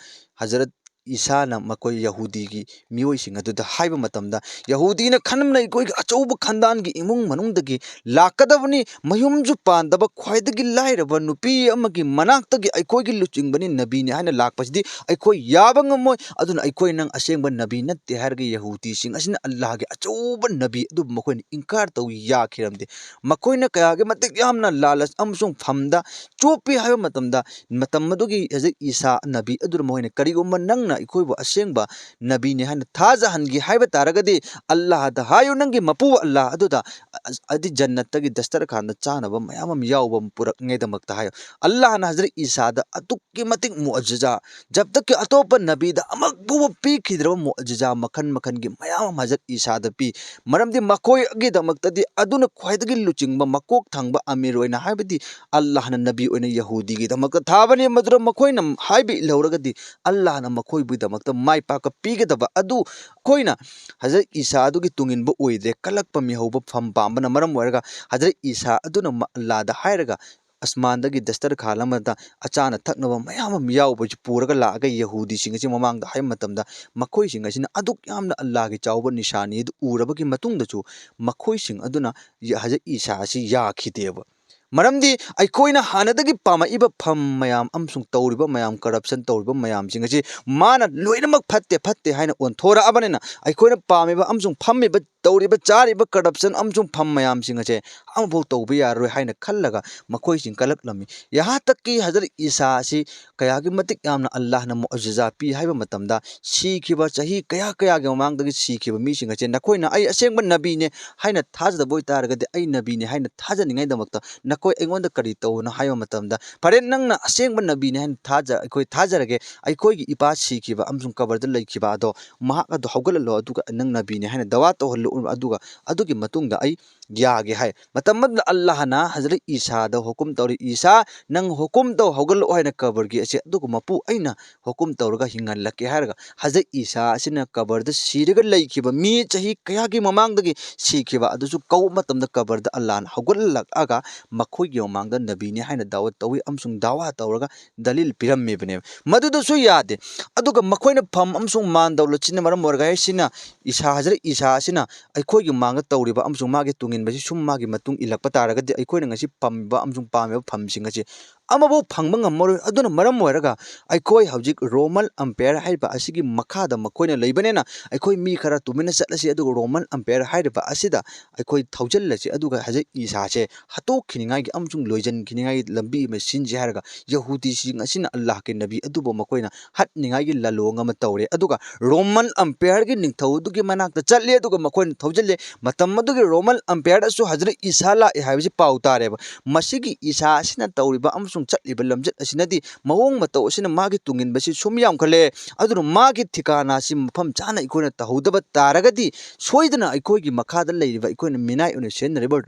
ꯍꯖꯔꯠ ꯏꯁꯥꯅ ꯃꯈꯣꯏ ꯌꯍꯨꯗꯤꯒꯤ ꯃꯤꯑꯣꯏꯁꯤꯡ ꯑꯗꯨꯗ ꯍꯥꯏꯕ ꯃꯇꯝꯗ, ꯌꯍꯨꯗꯤꯅ ꯈꯟꯕꯅ ꯑꯩꯈꯣꯏꯒꯤ ꯑꯆꯧꯕ ꯈꯟꯗꯥꯟꯒꯤ ꯏꯃꯨꯡ ꯃꯅꯨꯡꯗꯒꯤ ꯂꯥꯛꯀꯗꯕꯅꯤ, ꯃꯌꯨꯝꯁꯨ ꯄꯥꯟꯗꯕ ꯈ꯭ꯋꯥꯏꯗꯒꯤ ꯂꯥꯏꯔꯕ ꯅꯨꯄꯤ ꯑꯃꯒꯤ ꯃꯅꯥꯛꯇꯒꯤ ꯑꯩꯈꯣꯏꯒꯤ ꯂꯨꯆꯤꯡꯕꯅꯤ, ꯅꯕꯤꯅꯤ ꯍꯥꯏꯅ ꯂꯥꯛꯄꯁꯤꯗꯤ ꯑꯩꯈꯣꯏ ꯌꯥꯕ ꯉꯝꯃꯣꯏ, ꯑꯗꯨꯅ ꯑꯩꯈꯣꯏ ꯅꯪ ꯑꯁꯦꯡꯕ ꯅꯕꯤ ꯅꯠꯇꯦ ꯍꯥꯏꯔꯒ ꯌꯍꯨꯗꯤꯁꯤꯡ ꯑꯁꯤꯅ ꯑꯜꯂꯥꯍꯒꯤ ꯑꯆꯧꯕ ꯅꯕꯤ ꯑꯗꯨꯕꯨ ꯃꯈꯣꯏꯅ ꯏꯟꯀꯥꯔ ꯇꯧ ꯌꯥꯈꯤꯔꯝꯗꯦ꯫ ꯃꯈꯣꯏꯅ ꯀꯌꯥꯒꯤ ꯃꯇꯤꯛ ꯌꯥꯝꯅ ꯂꯥꯂꯁ ꯑꯃꯁꯨꯡ ꯐꯝꯗ ꯆꯣꯞꯄꯤ ꯍꯥꯏꯕ ꯃꯇꯝꯗ, ꯃꯇꯝ ꯑꯗꯨꯒꯤ ꯍꯧꯖꯤꯛ ꯏꯁꯥ ꯅꯕꯤ ꯑꯗꯨꯗ ꯃꯈꯣꯏꯅ, "ꯀꯔꯤꯒꯨꯝꯕ ꯅꯪꯅ ꯑꯩꯈꯣꯏꯕꯨ ꯑꯁꯦꯡꯕ ꯅꯕꯤꯅꯤ ꯍꯥꯏꯅ ꯊꯥꯖꯍꯟꯒꯦ ꯍꯥꯏꯕ ꯇꯥꯔꯒꯗꯤ, ꯑꯜꯂꯥꯍꯗ ꯍꯥꯏꯌꯨ, ꯅꯪꯒꯤ ꯃꯄꯨ ꯑꯜꯂꯥꯍ ꯑꯗꯨꯗ, ꯑ-, ꯑꯗꯤ ꯖꯟꯅꯠꯇꯒꯤ ꯗꯁꯇꯔꯈꯥꯟꯗ ꯆꯥꯅꯕ ꯃꯌꯥꯝ ꯑꯃ ꯌꯥꯎꯕ ꯑꯃ ꯄꯨꯔꯛꯅꯉꯥꯏꯗꯃꯛꯇ ꯍꯥꯏꯌꯨ"꯫ ꯑꯜꯂꯥꯍꯅ ꯍꯖꯔꯠ ꯏꯁꯥꯗ ꯑꯗꯨꯛꯀꯤ ꯃꯇꯤꯛ ꯃꯨꯑꯖꯤꯖꯥ, ꯖꯕ ꯇꯛꯀꯤ ꯑꯇꯣꯞꯄ ꯅꯕꯤꯗ ꯑꯃꯛ ꯐꯥꯎꯕ ꯄꯤꯈꯤꯗ꯭ꯔꯕ ꯃꯨꯑꯖꯤꯖꯥ ꯃꯈꯜ ꯃꯈꯜꯒꯤ ꯃꯌꯥꯝ ꯑꯃ ꯍꯖꯔꯠ ꯏꯁꯥꯗ ꯄꯤ꯫ ꯃꯔꯝꯗꯤ ꯃꯈꯣꯏꯒꯤꯗꯃꯛꯇꯗꯤ ꯑꯗꯨꯅ ꯈ꯭ꯋꯥꯏꯗꯒꯤ ꯂꯨꯆꯤꯡꯕ, ꯃꯀꯣꯛ ꯊꯪꯕ ꯑꯃꯤꯔ ꯑꯣꯏꯅ, ꯍꯥꯏꯕꯗꯤ ꯑꯜꯂꯥꯍꯅ ꯅꯕꯤ ꯑꯣꯏꯅ ꯌꯍꯨꯗꯤꯒꯤꯗꯃꯛꯇ ꯊꯥꯕꯅꯤ꯫ ꯃꯗꯨꯗ ꯃꯈꯣꯏꯅ ꯍꯥꯏꯕ ꯏꯜꯍꯧꯔꯒꯗꯤ ꯑꯜꯂꯥꯍꯅ ꯃꯈꯣꯏꯕꯨꯒꯤꯗꯃꯛꯇ ꯃꯥꯏ ꯄꯥꯛꯄ ꯄꯤꯒꯗꯕ ꯑꯗꯨ ꯑꯩꯈꯣꯏꯅ ꯍꯖꯔꯠ ꯏꯁꯥ ꯑꯗꯨꯒꯤ ꯇꯨꯡꯏꯟꯕ ꯑꯣꯏꯗ꯭ꯔꯦ꯫ ꯀꯜꯂꯛꯄ ꯃꯤꯍꯧꯕ ꯐꯝ ꯄꯥꯝꯕꯅ ꯃꯔꯝ ꯑꯣꯏꯔꯒ ꯍꯖꯔꯠ ꯏꯁꯥ ꯑꯗꯨꯅ ꯃ-, ꯑꯜꯂꯥꯍꯗ ꯍꯥꯏꯔꯒ ꯑꯁꯃꯥꯟꯗꯒꯤ ꯗꯁꯇꯔꯈꯥꯟ ꯑꯃꯗ ꯑꯆꯥꯅ ꯊꯛꯅꯕ ꯃꯌꯥꯝ ꯑꯃ ꯌꯥꯎꯕꯁꯤ ꯄꯨꯔꯒ ꯂꯥꯛꯑꯒ ꯌꯍꯨꯗꯤꯁꯤꯡ ꯑꯁꯤ ꯃꯃꯥꯡꯗ ꯍꯥꯏꯕ ꯃꯇꯝꯗ, ꯃꯈꯣꯏꯁꯤꯡ ꯑꯁꯤꯅ ꯑꯗꯨꯛ ꯌꯥꯝꯅ ꯑꯜꯂꯥꯍꯒꯤ ꯆꯥꯎꯕ ꯅꯤꯁꯥꯅꯤ ꯑꯗꯨ ꯎꯔꯕꯒꯤ ꯃꯇꯨꯡꯗꯁꯨ ꯃꯈꯣꯏꯁꯤꯡ ꯑꯗꯨꯅ ꯌ-, ꯍꯖꯔꯠ ꯏꯁꯥ ꯑꯁꯤ ꯌꯥꯈꯤꯗꯦꯕ꯫ ꯃꯔꯝꯗꯤ ꯑꯩꯈꯣꯏꯅ ꯍꯥꯟꯅꯗꯒꯤ ꯄꯥꯝꯃꯛꯏꯕ ꯐꯝ ꯃꯌꯥꯝ ꯑꯃꯁꯨꯡ ꯇꯧꯔꯤꯕ ꯃꯌꯥꯝ, ꯀꯔꯞꯁꯟ ꯇꯧꯔꯤꯕ ꯃꯌꯥꯝꯁꯤꯡ ꯑꯁꯤ ꯃꯥꯅ ꯂꯣꯏꯅꯃꯛ ꯐꯠꯇꯦ, ꯐꯠꯇꯦ ꯍꯥꯏꯅ ꯑꯣꯟꯊꯣꯔꯛꯑꯕꯅꯤꯅ, ꯑꯩꯈꯣꯏꯅ ꯄꯥꯝꯃꯤꯕ ꯑꯃꯁꯨꯡ ꯐꯝꯃꯤꯕ, ꯇꯧꯔꯤꯕ, ꯆꯥꯔꯤꯕ ꯀꯔꯞꯁꯟ ꯑꯃꯁꯨꯡ ꯐꯝ ꯃꯌꯥꯝꯁꯤꯡ ꯑꯁꯦ ꯑꯃꯐꯥꯎ ꯇꯧꯕ ꯌꯥꯔꯔꯣꯏ ꯍꯥꯏꯅ ꯈꯜꯂꯒ ꯃꯈꯣꯏꯁꯤꯡ ꯀꯜꯂꯛꯂꯝꯃꯤ꯫ ꯌꯍꯥ ꯇꯛꯀꯤ ꯍꯖꯔꯠ ꯏꯁꯥ ꯑꯁꯤ ꯀꯌꯥꯒꯤ ꯃꯇꯤꯛ ꯌꯥꯝꯅ ꯑꯜꯂꯥꯍꯅ ꯃꯨꯑꯖꯤꯖꯥ ꯄꯤ ꯍꯥꯏꯕ ꯃꯇꯝꯗ, ꯁꯤꯈꯤꯕ ꯆꯍꯤ ꯀꯌꯥ ꯀꯌꯥꯒꯤ ꯃꯃꯥꯡꯗꯒꯤ ꯁꯤꯈꯤꯕ ꯃꯤꯁꯤꯡ ꯑꯁꯦ, "ꯅꯈꯣꯏꯅ ꯑꯩ ꯑꯁꯦꯡꯕ ꯅꯕꯤꯅꯦ ꯍꯥꯏꯅ ꯊꯥꯖꯗꯕ ꯑꯣꯏꯇꯥꯔꯒꯗꯤ, ꯑꯩ ꯅꯕꯤꯅꯦ ꯍꯥꯏꯅ ꯊꯥꯖꯅꯤꯡꯉꯥꯏꯗꯃꯛꯇ ꯅꯈꯣꯏ ꯑꯩꯉꯣꯟꯗ ꯀꯔꯤ ꯇꯧꯕꯅꯣ?" ꯍꯥꯏꯕ ꯃꯇꯝꯗ, "ꯐꯔꯦ, ꯅꯪꯅ ꯑꯁꯦꯡꯕ ꯅꯕꯤꯅꯦ ꯍꯥꯏꯅ ꯊꯥꯖ-, ꯑꯩꯈꯣꯏ ꯊꯥꯖꯔꯒꯦ, ꯑꯩꯈꯣꯏꯒꯤ ꯏꯄꯥ ꯁꯤꯈꯤꯕ ꯑꯃꯁꯨꯡ ꯀꯕꯔꯗ ꯂꯩꯈꯤꯕ ꯑꯗꯣ, ꯃꯍꯥꯛ ꯑꯗꯨ ꯍꯧꯒꯠꯍꯜꯂꯣ, ꯑꯗꯨꯒ ꯅꯪ ꯅꯕꯤꯅꯦ ꯍꯥꯏꯅ ꯗꯋꯥ ꯇꯧꯍꯜꯂꯨ, ꯑꯗꯨꯒ ꯑꯗꯨꯒꯤ ꯃꯇꯨꯡꯗ ꯑꯩ ꯌꯥꯒꯦ ꯍꯥꯏ꯫ ꯃꯇꯝ ꯑꯗꯨꯗ ꯑꯜꯂꯥꯍꯅ ꯍꯖꯔꯠ ꯏꯁꯥꯗ ꯍꯨꯀꯨꯝ ꯇꯧꯔꯤ, "ꯏꯁꯥ, ꯅꯪ ꯍꯨꯀꯨꯝ ꯇꯧ, ꯍꯧꯒꯠꯂꯛꯑꯣ ꯍꯥꯏꯅ ꯀꯕꯔꯒꯤ ꯑꯁꯦ, ꯑꯗꯨꯒ ꯃꯄꯨ ꯑꯩꯅ ꯍꯨꯀꯨꯝ ꯇꯧꯔꯒ ꯍꯤꯡꯍꯜꯂꯛꯀꯦ" ꯍꯥꯏꯔꯒ ꯍꯖꯔꯠ ꯏꯁꯥ ꯑꯁꯤꯅ ꯀꯕꯔꯗ ꯁꯤꯔꯒ ꯂꯩꯈꯤꯕ ꯃꯤ ꯆꯍꯤ ꯀꯌꯥꯒꯤ ꯃꯃꯥꯡꯗꯒꯤ ꯁꯤꯈꯤꯕ ꯑꯗꯨꯁꯨ ꯀꯧꯕ ꯃꯇꯝꯗ ꯀꯕꯔꯗ ꯑꯜꯂꯥꯍꯅ ꯍꯧꯒꯠꯂꯛꯑꯒ ꯃꯈꯣꯏꯒꯤ ꯃꯃꯥꯡꯗ ꯅꯕꯤꯅꯤ ꯍꯥꯏꯅ ꯗꯥꯋꯥ ꯇꯧꯏ ꯑꯃꯁꯨꯡ ꯗꯥꯋꯥ ꯇꯧꯔꯒ ꯗꯂꯤꯜ ꯄꯤꯔꯝꯃꯤꯕꯅꯦꯕ꯫ ꯃꯗꯨꯗꯁꯨ ꯌꯥꯗꯦ꯫ ꯑꯗꯨꯒ ꯃꯈꯣꯏꯅ ꯐꯝ ꯑꯃꯁꯨꯡ ꯃꯥꯟ ꯗꯧꯂꯠꯁꯤꯅ ꯃꯔꯝ ꯑꯣꯏꯔꯒ ꯍꯥꯏꯁꯤꯅ ꯏꯁꯥ, ꯍꯖꯔꯠ ꯏꯁꯥ ꯑꯁꯤꯅ ꯑꯩꯈꯣꯏꯒꯤ ꯃꯥꯡꯗ ꯇꯧꯔꯤꯕ ꯑꯃꯁꯨꯡ ꯃꯥꯒꯤ ꯇꯨꯡꯏꯟꯕꯁꯤ ꯁꯨꯝ ꯃꯥꯒꯤ ꯃꯇꯨꯡ ꯏꯜꯂꯛꯄ ꯇꯥꯔꯒꯗꯤ ꯑꯩꯈꯣꯏꯅ ꯉꯁꯤ ꯄꯥꯝꯃꯤꯕ ꯑꯃꯁꯨꯡ ꯄꯥꯝꯃꯤꯕ ꯐꯝꯁꯤꯡ ꯑꯁꯤ ꯑꯃꯐꯥꯎ ꯐꯪꯕ ꯉꯝꯃꯔꯣꯏ꯫ ꯑꯗꯨꯅ ꯃꯔꯝ ꯑꯣꯏꯔꯒ ꯑꯩꯈꯣꯏ ꯍꯧꯖꯤꯛ ꯔꯣꯃꯟ ꯑꯝꯄꯥꯌꯔ ꯍꯥꯏꯔꯤꯕ ꯑꯁꯤꯒꯤ ꯃꯈꯥꯗ ꯃꯈꯣꯏꯅ ꯂꯩꯕꯅꯤꯅ ꯑꯩꯈꯣꯏ ꯃꯤ ꯈꯔ ꯇꯨꯃꯤꯟꯅ ꯆꯠꯂꯁꯤ, ꯑꯗꯨꯒ ꯔꯣꯃꯟ ꯑꯝꯄꯥꯌꯔ ꯍꯥꯏꯔꯤꯕ ꯑꯁꯤꯗ ꯑꯩꯈꯣꯏ ꯊꯧꯖꯤꯜꯂꯁꯤ, ꯑꯗꯨꯒ ꯍꯧꯖꯤꯛ ꯏꯁꯥꯁꯦ ꯍꯥꯠꯇꯣꯛꯈꯤꯅꯤꯡꯉꯥꯏꯒꯤ ꯑꯃꯁꯨꯡ ꯂꯣꯏꯁꯤꯟꯈꯤꯅꯤꯡꯉꯥꯏꯒꯤ ꯂꯝꯕꯤ ꯑꯃ ꯁꯤꯟꯁꯤ ꯍꯥꯏꯔꯒ ꯌꯍꯨꯗꯤꯁꯤꯡ ꯑꯁꯤꯅ ꯑꯜꯂꯥꯍꯒꯤ ꯅꯕꯤ ꯑꯗꯨꯕꯨ ꯃꯈꯣꯏꯅ ꯍꯥꯠꯅꯤꯡꯉꯥꯏꯒꯤ ꯂꯥꯂꯣꯡ ꯑꯃ ꯇꯧꯔꯦ꯫ ꯑꯗꯨꯒ ꯔꯣꯃꯟ ꯑꯝꯄꯥꯌꯔꯒꯤ ꯅꯤꯡꯊꯧ ꯑꯗꯨꯒꯤ ꯃꯅꯥꯛꯇ ꯆꯠꯂꯦ, ꯑꯗꯨꯒ ꯃꯈꯣꯏꯅ ꯊꯧꯖꯤꯜꯂꯦ꯫ ꯃꯇꯝ ꯑꯗꯨꯒꯤ ꯔꯣꯃꯟ ꯑꯝꯄꯥꯌꯔꯗꯁꯨ ꯍꯖꯔꯠ ꯏꯁꯥ ꯂꯥꯛꯑꯦ ꯍꯥꯏꯕꯁꯤ ꯄꯥꯎ ꯇꯥꯔꯦꯕ꯫ ꯃꯁꯤꯒꯤ ꯏꯁꯥ ꯑꯁꯤꯅ ꯇꯧꯔꯤꯕ ꯑꯃꯁꯨꯡ ꯆꯠꯂꯤꯕ ꯂꯝꯆꯠ ꯑꯁꯤꯅꯗꯤ ꯃꯑꯣꯡ ꯃꯇꯧ ꯑꯁꯤꯅ ꯃꯥꯒꯤ ꯇꯨꯡꯏꯟꯕꯁꯤ ꯁꯨꯝ ꯌꯥꯝꯈꯠꯂꯦ꯫ ꯑꯗꯨꯅ ꯃꯥꯒꯤ ꯊꯤꯀꯥꯅꯥꯁꯤ ꯃꯐꯝ ꯆꯥꯅ ꯑꯩꯈꯣꯏꯅ ꯇꯧꯍꯧꯗꯕ ꯇꯥꯔꯒꯗꯤ ꯁꯣꯏꯗꯅ ꯑꯩꯈꯣꯏꯒꯤ ꯃꯈꯥꯗ ꯂꯩꯔꯤꯕ ꯑꯩꯈꯣꯏꯅ ꯃꯤꯅꯥꯏ ꯑꯣꯏꯅ ꯁꯤꯖꯤꯟꯅꯔꯤꯕ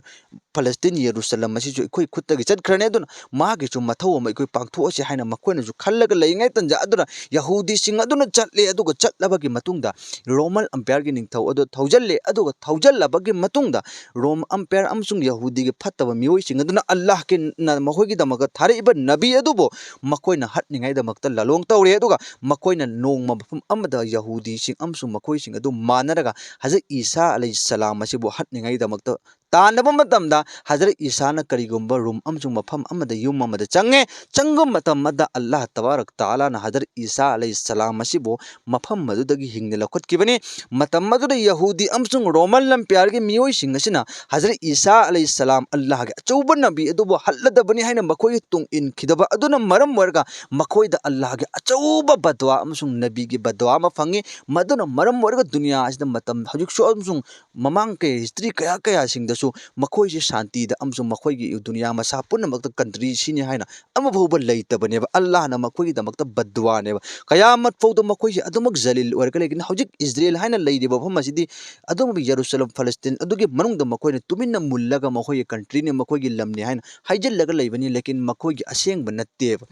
ꯐꯂꯁꯇꯤꯟ ꯌꯦꯔꯨꯁꯂꯝ ꯑꯁꯤꯁꯨ ꯑꯩꯈꯣꯏ ꯈꯨꯠꯇꯒꯤ ꯆꯠꯈ꯭ꯔꯅꯤ꯫ ꯑꯗꯨꯅ ꯃꯥꯒꯤꯁꯨ ꯃꯊꯧ ꯑꯃ ꯑꯩꯈꯣꯏ ꯄꯥꯡꯊꯣꯛꯑꯁꯤ ꯍꯥꯏꯅ ꯃꯈꯣꯏꯅꯁꯨ ꯈꯜꯂꯒ ꯂꯩꯔꯤꯉꯩ ꯇꯟꯖꯥ ꯑꯗꯨꯅ ꯌꯍꯨꯗꯤꯁꯤꯡ ꯑꯗꯨꯅ ꯆꯠꯂꯦ꯫ ꯑꯗꯨꯒ ꯆꯠꯂꯕꯒꯤ ꯃꯇꯨꯡꯗ ꯔꯣꯃꯟ ꯑꯝꯄꯥꯌꯔꯒꯤ ꯅꯤꯡꯊꯧ ꯑꯗꯨ ꯊꯧꯖꯤꯜꯂꯦ꯫ ꯑꯗꯨꯒ ꯊꯧꯖꯤꯜꯂꯕꯒꯤ ꯃꯇꯨꯡꯗ ꯔꯣꯝ ꯑꯝꯄꯥꯌꯔ ꯑꯃꯁꯨꯡ ꯌꯍꯨꯗꯤꯒꯤ ꯐꯠꯇꯕ ꯃꯤꯑꯣꯏꯁꯤꯡ ꯑꯗꯨꯅ ꯑꯜꯂꯥꯍꯒꯤ ꯅ-, ꯃꯈꯣꯏꯒꯤꯗꯃꯛꯇ ꯊꯥꯔꯛꯏꯕ ꯅꯕꯤ ꯑꯗꯨꯕꯨ ꯃꯈꯣꯏꯅ ꯍꯥꯠꯅꯤꯡꯉꯥꯏꯗꯃꯛꯇ ꯂꯥꯂꯣꯡ ꯇꯧꯔꯦ꯫ ꯑꯗꯨꯒ ꯃꯈꯣꯏꯅ ꯅꯣꯡꯃ ꯃꯐꯝ ꯑꯃꯗ ꯌꯍꯨꯗꯤꯁꯤꯡ ꯑꯃꯁꯨꯡ ꯃꯈꯣꯏꯁꯤꯡ ꯑꯗꯨ ꯃꯥꯟꯅꯔꯒ ꯍꯖꯔꯠ ꯏꯁꯥ ꯑꯂꯩꯍꯤꯁꯁꯂꯥꯝ ꯑꯁꯤꯕꯨ ꯍꯥꯠꯅꯤꯡꯉꯥꯏꯗꯃꯛꯇ ꯇꯥꯟꯅꯕ ꯃꯇꯝꯗ ꯍꯖꯔꯠ ꯏꯁꯥꯅ ꯀꯔꯤꯒꯨꯝꯕ ꯔꯨꯝ ꯑꯃꯁꯨꯡ ꯃꯐꯝ ꯑꯃꯗ, ꯌꯨꯝ ꯑꯃꯗ ꯆꯪꯉꯦ꯫ ꯆꯪꯕ ꯃꯇꯝ ꯑꯃꯗ ꯑꯜꯂꯥꯍ ꯇꯕꯥꯔꯛ ꯇꯥꯂꯥꯅ ꯍꯖꯔꯠ ꯏꯁꯥ ꯑꯂꯩꯍꯤꯁꯁꯂꯥꯝ ꯑꯁꯤꯕꯨ ꯃꯐꯝ ꯑꯗꯨꯗꯒꯤ ꯍꯤꯡꯅ ꯂꯧꯈꯠꯈꯤꯕꯅꯤ꯫ ꯃꯇꯝ ꯑꯗꯨꯗ ꯌꯍꯨꯗꯤ ꯑꯃꯁꯨꯡ ꯔꯣꯃꯟ ꯂꯝꯄꯤꯌꯥꯔꯒꯤ ꯃꯤꯑꯣꯏꯁꯤꯡ ꯑꯁꯤꯅ ꯍꯖꯔꯠ ꯏꯁꯥ ꯑꯂꯩꯍꯤꯁꯁꯂꯥꯝ ꯑꯜꯂꯥꯍꯒꯤ ꯑꯆꯧꯕ ꯅꯕꯤ ꯑꯗꯨꯕꯨ ꯍꯠꯂꯗꯕꯅꯤ ꯍꯥꯏꯅ ꯃꯈꯣꯏꯒꯤ ꯇꯨꯡ ꯏꯟꯈꯤꯗꯕ ꯑꯗꯨꯅ ꯃꯔꯝ ꯑꯣꯏꯔꯒ ꯃꯈꯣꯏꯗ ꯑꯜꯂꯥꯍꯒꯤ ꯑꯆꯧꯕ ꯕꯗꯋꯥ ꯑꯃꯁꯨꯡ ꯅꯕꯤꯒꯤ ꯕꯗꯋꯥ ꯑꯃ ꯐꯪꯉꯤ꯫ ꯃꯗꯨꯅ ꯃꯔꯝ ꯑꯣꯏꯔꯒ ꯗꯨꯅꯤꯌꯥ ꯑꯁꯤꯗ ꯃꯇꯝ ꯍꯧꯖꯤꯛꯁꯨ ꯑꯃꯁꯨꯡ ꯃꯃꯥꯡ ꯀꯌꯥ, ꯍꯤꯁꯇ꯭ꯔꯤ ꯀꯌꯥ ꯀꯌꯥꯁꯤꯡꯗꯁꯨ ꯃꯈꯣꯏꯁꯦ ꯁꯥꯟꯇꯤꯗ ꯑꯃꯁꯨꯡ ꯃꯈꯣꯏꯒꯤ ꯗꯨꯅꯤꯌꯥ ꯃꯁꯥ ꯄꯨꯝꯅꯃꯛꯇ ꯀꯟꯇ꯭ꯔꯤ ꯁꯤꯅꯤ ꯍꯥꯏꯅ ꯑꯃꯐꯥꯎꯕ ꯂꯩꯇꯕꯅꯦꯕ꯫ ꯑꯜꯂꯥꯍꯅ ꯃꯈꯣꯏꯒꯤꯗꯃꯛꯇ ꯕꯗꯋꯥꯅꯦꯕ꯫ ꯀꯌꯥꯃꯠ ꯐꯥꯎꯗ ꯃꯈꯣꯏꯁꯦ ꯑꯗꯨꯃꯛ ꯖꯂꯤꯜ ꯑꯣꯏꯔꯒ ꯂꯩꯒꯅꯤ꯫ ꯍꯧꯖꯤꯛ ꯏꯖꯔꯦꯜ ꯍꯥꯏꯅ ꯂꯩꯔꯤꯕ ꯃꯐꯝ ꯑꯁꯤꯗꯤ ꯑꯗꯨꯒꯨꯝꯕ ꯌꯦꯔꯨꯁꯂꯝ, ꯐꯂꯁꯇꯤꯟ ꯑꯗꯨꯒꯤ ꯃꯅꯨꯡꯗ ꯃꯈꯣꯏꯅ ꯇꯨꯃꯤꯟꯅ ꯃꯨꯜꯂꯒ ꯃꯈꯣꯏꯒꯤ ꯀꯟꯇ꯭ꯔꯤꯅꯤ, ꯃꯈꯣꯏꯒꯤ ꯂꯝꯅꯤ ꯍꯥꯏꯅ ꯍꯥꯏꯖꯤꯜꯂꯒ ꯂꯩꯕꯅꯤ, ꯂꯦꯀꯤꯟ ꯃꯈꯣꯏꯒꯤ ꯑꯁꯦꯡꯕ ꯅꯠꯇꯦꯕ꯫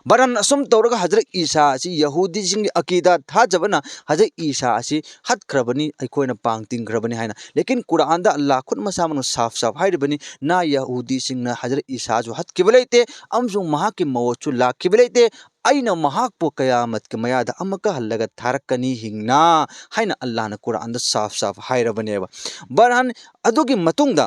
ꯕꯔꯟ ꯑꯁꯨꯝ ꯇꯧꯔꯒ ꯍꯖꯔꯠ ꯏꯁꯥ ꯑꯁꯤ ꯌꯍꯨꯗꯤꯁꯤꯡꯒꯤ ꯑꯀꯤꯗꯥ ꯊꯥꯖꯕꯅ ꯍꯖꯔꯠ ꯏꯁꯥ ꯑꯁꯤ ꯍꯠꯈ꯭ꯔꯕꯅꯤ, ꯑꯩꯈꯣꯏꯅ ꯄꯥꯡ ꯇꯤꯡꯈ꯭ꯔꯕꯅꯤ ꯍꯥꯏꯅ꯫ ꯂꯦꯀꯤꯟ ꯀꯨꯔꯥꯟꯗ ꯑꯜꯂꯥꯍ ꯈꯨꯠ ꯃꯁꯥꯃꯛꯅ ꯁꯥꯐ ꯁꯥꯐ ꯍꯥꯏꯔꯤꯕꯅꯤ, "ꯅꯥ ꯌꯍꯨꯗꯤꯁꯤꯡꯅ ꯍꯖꯔꯠ ꯏꯁꯥꯁꯨ ꯍꯠꯈꯤꯕ ꯂꯩꯇꯦ, ꯑꯃꯁꯨꯡ ꯃꯍꯥꯛꯀꯤ ꯃꯣꯠꯁꯨ ꯂꯥꯛꯈꯤꯕ ꯂꯩꯇꯦ꯫ ꯑꯩꯅ ꯃꯍꯥꯛꯄꯨ ꯀꯌꯥꯃꯠꯀꯤ ꯃꯌꯥꯗ ꯑꯃꯨꯛꯀ ꯍꯜꯂꯒ ꯊꯥꯔꯛꯀꯅꯤ ꯍꯤꯡꯅ" ꯍꯥꯏꯅ ꯑꯜꯂꯥꯍꯅ ꯀꯨꯔꯥꯟꯗ ꯁꯥꯐ ꯁꯥꯐ ꯍꯥꯏꯔꯕꯅꯦꯕ꯫ ꯕꯔꯍꯥꯟ ꯑꯗꯨꯒꯤ ꯃꯇꯨꯡꯗ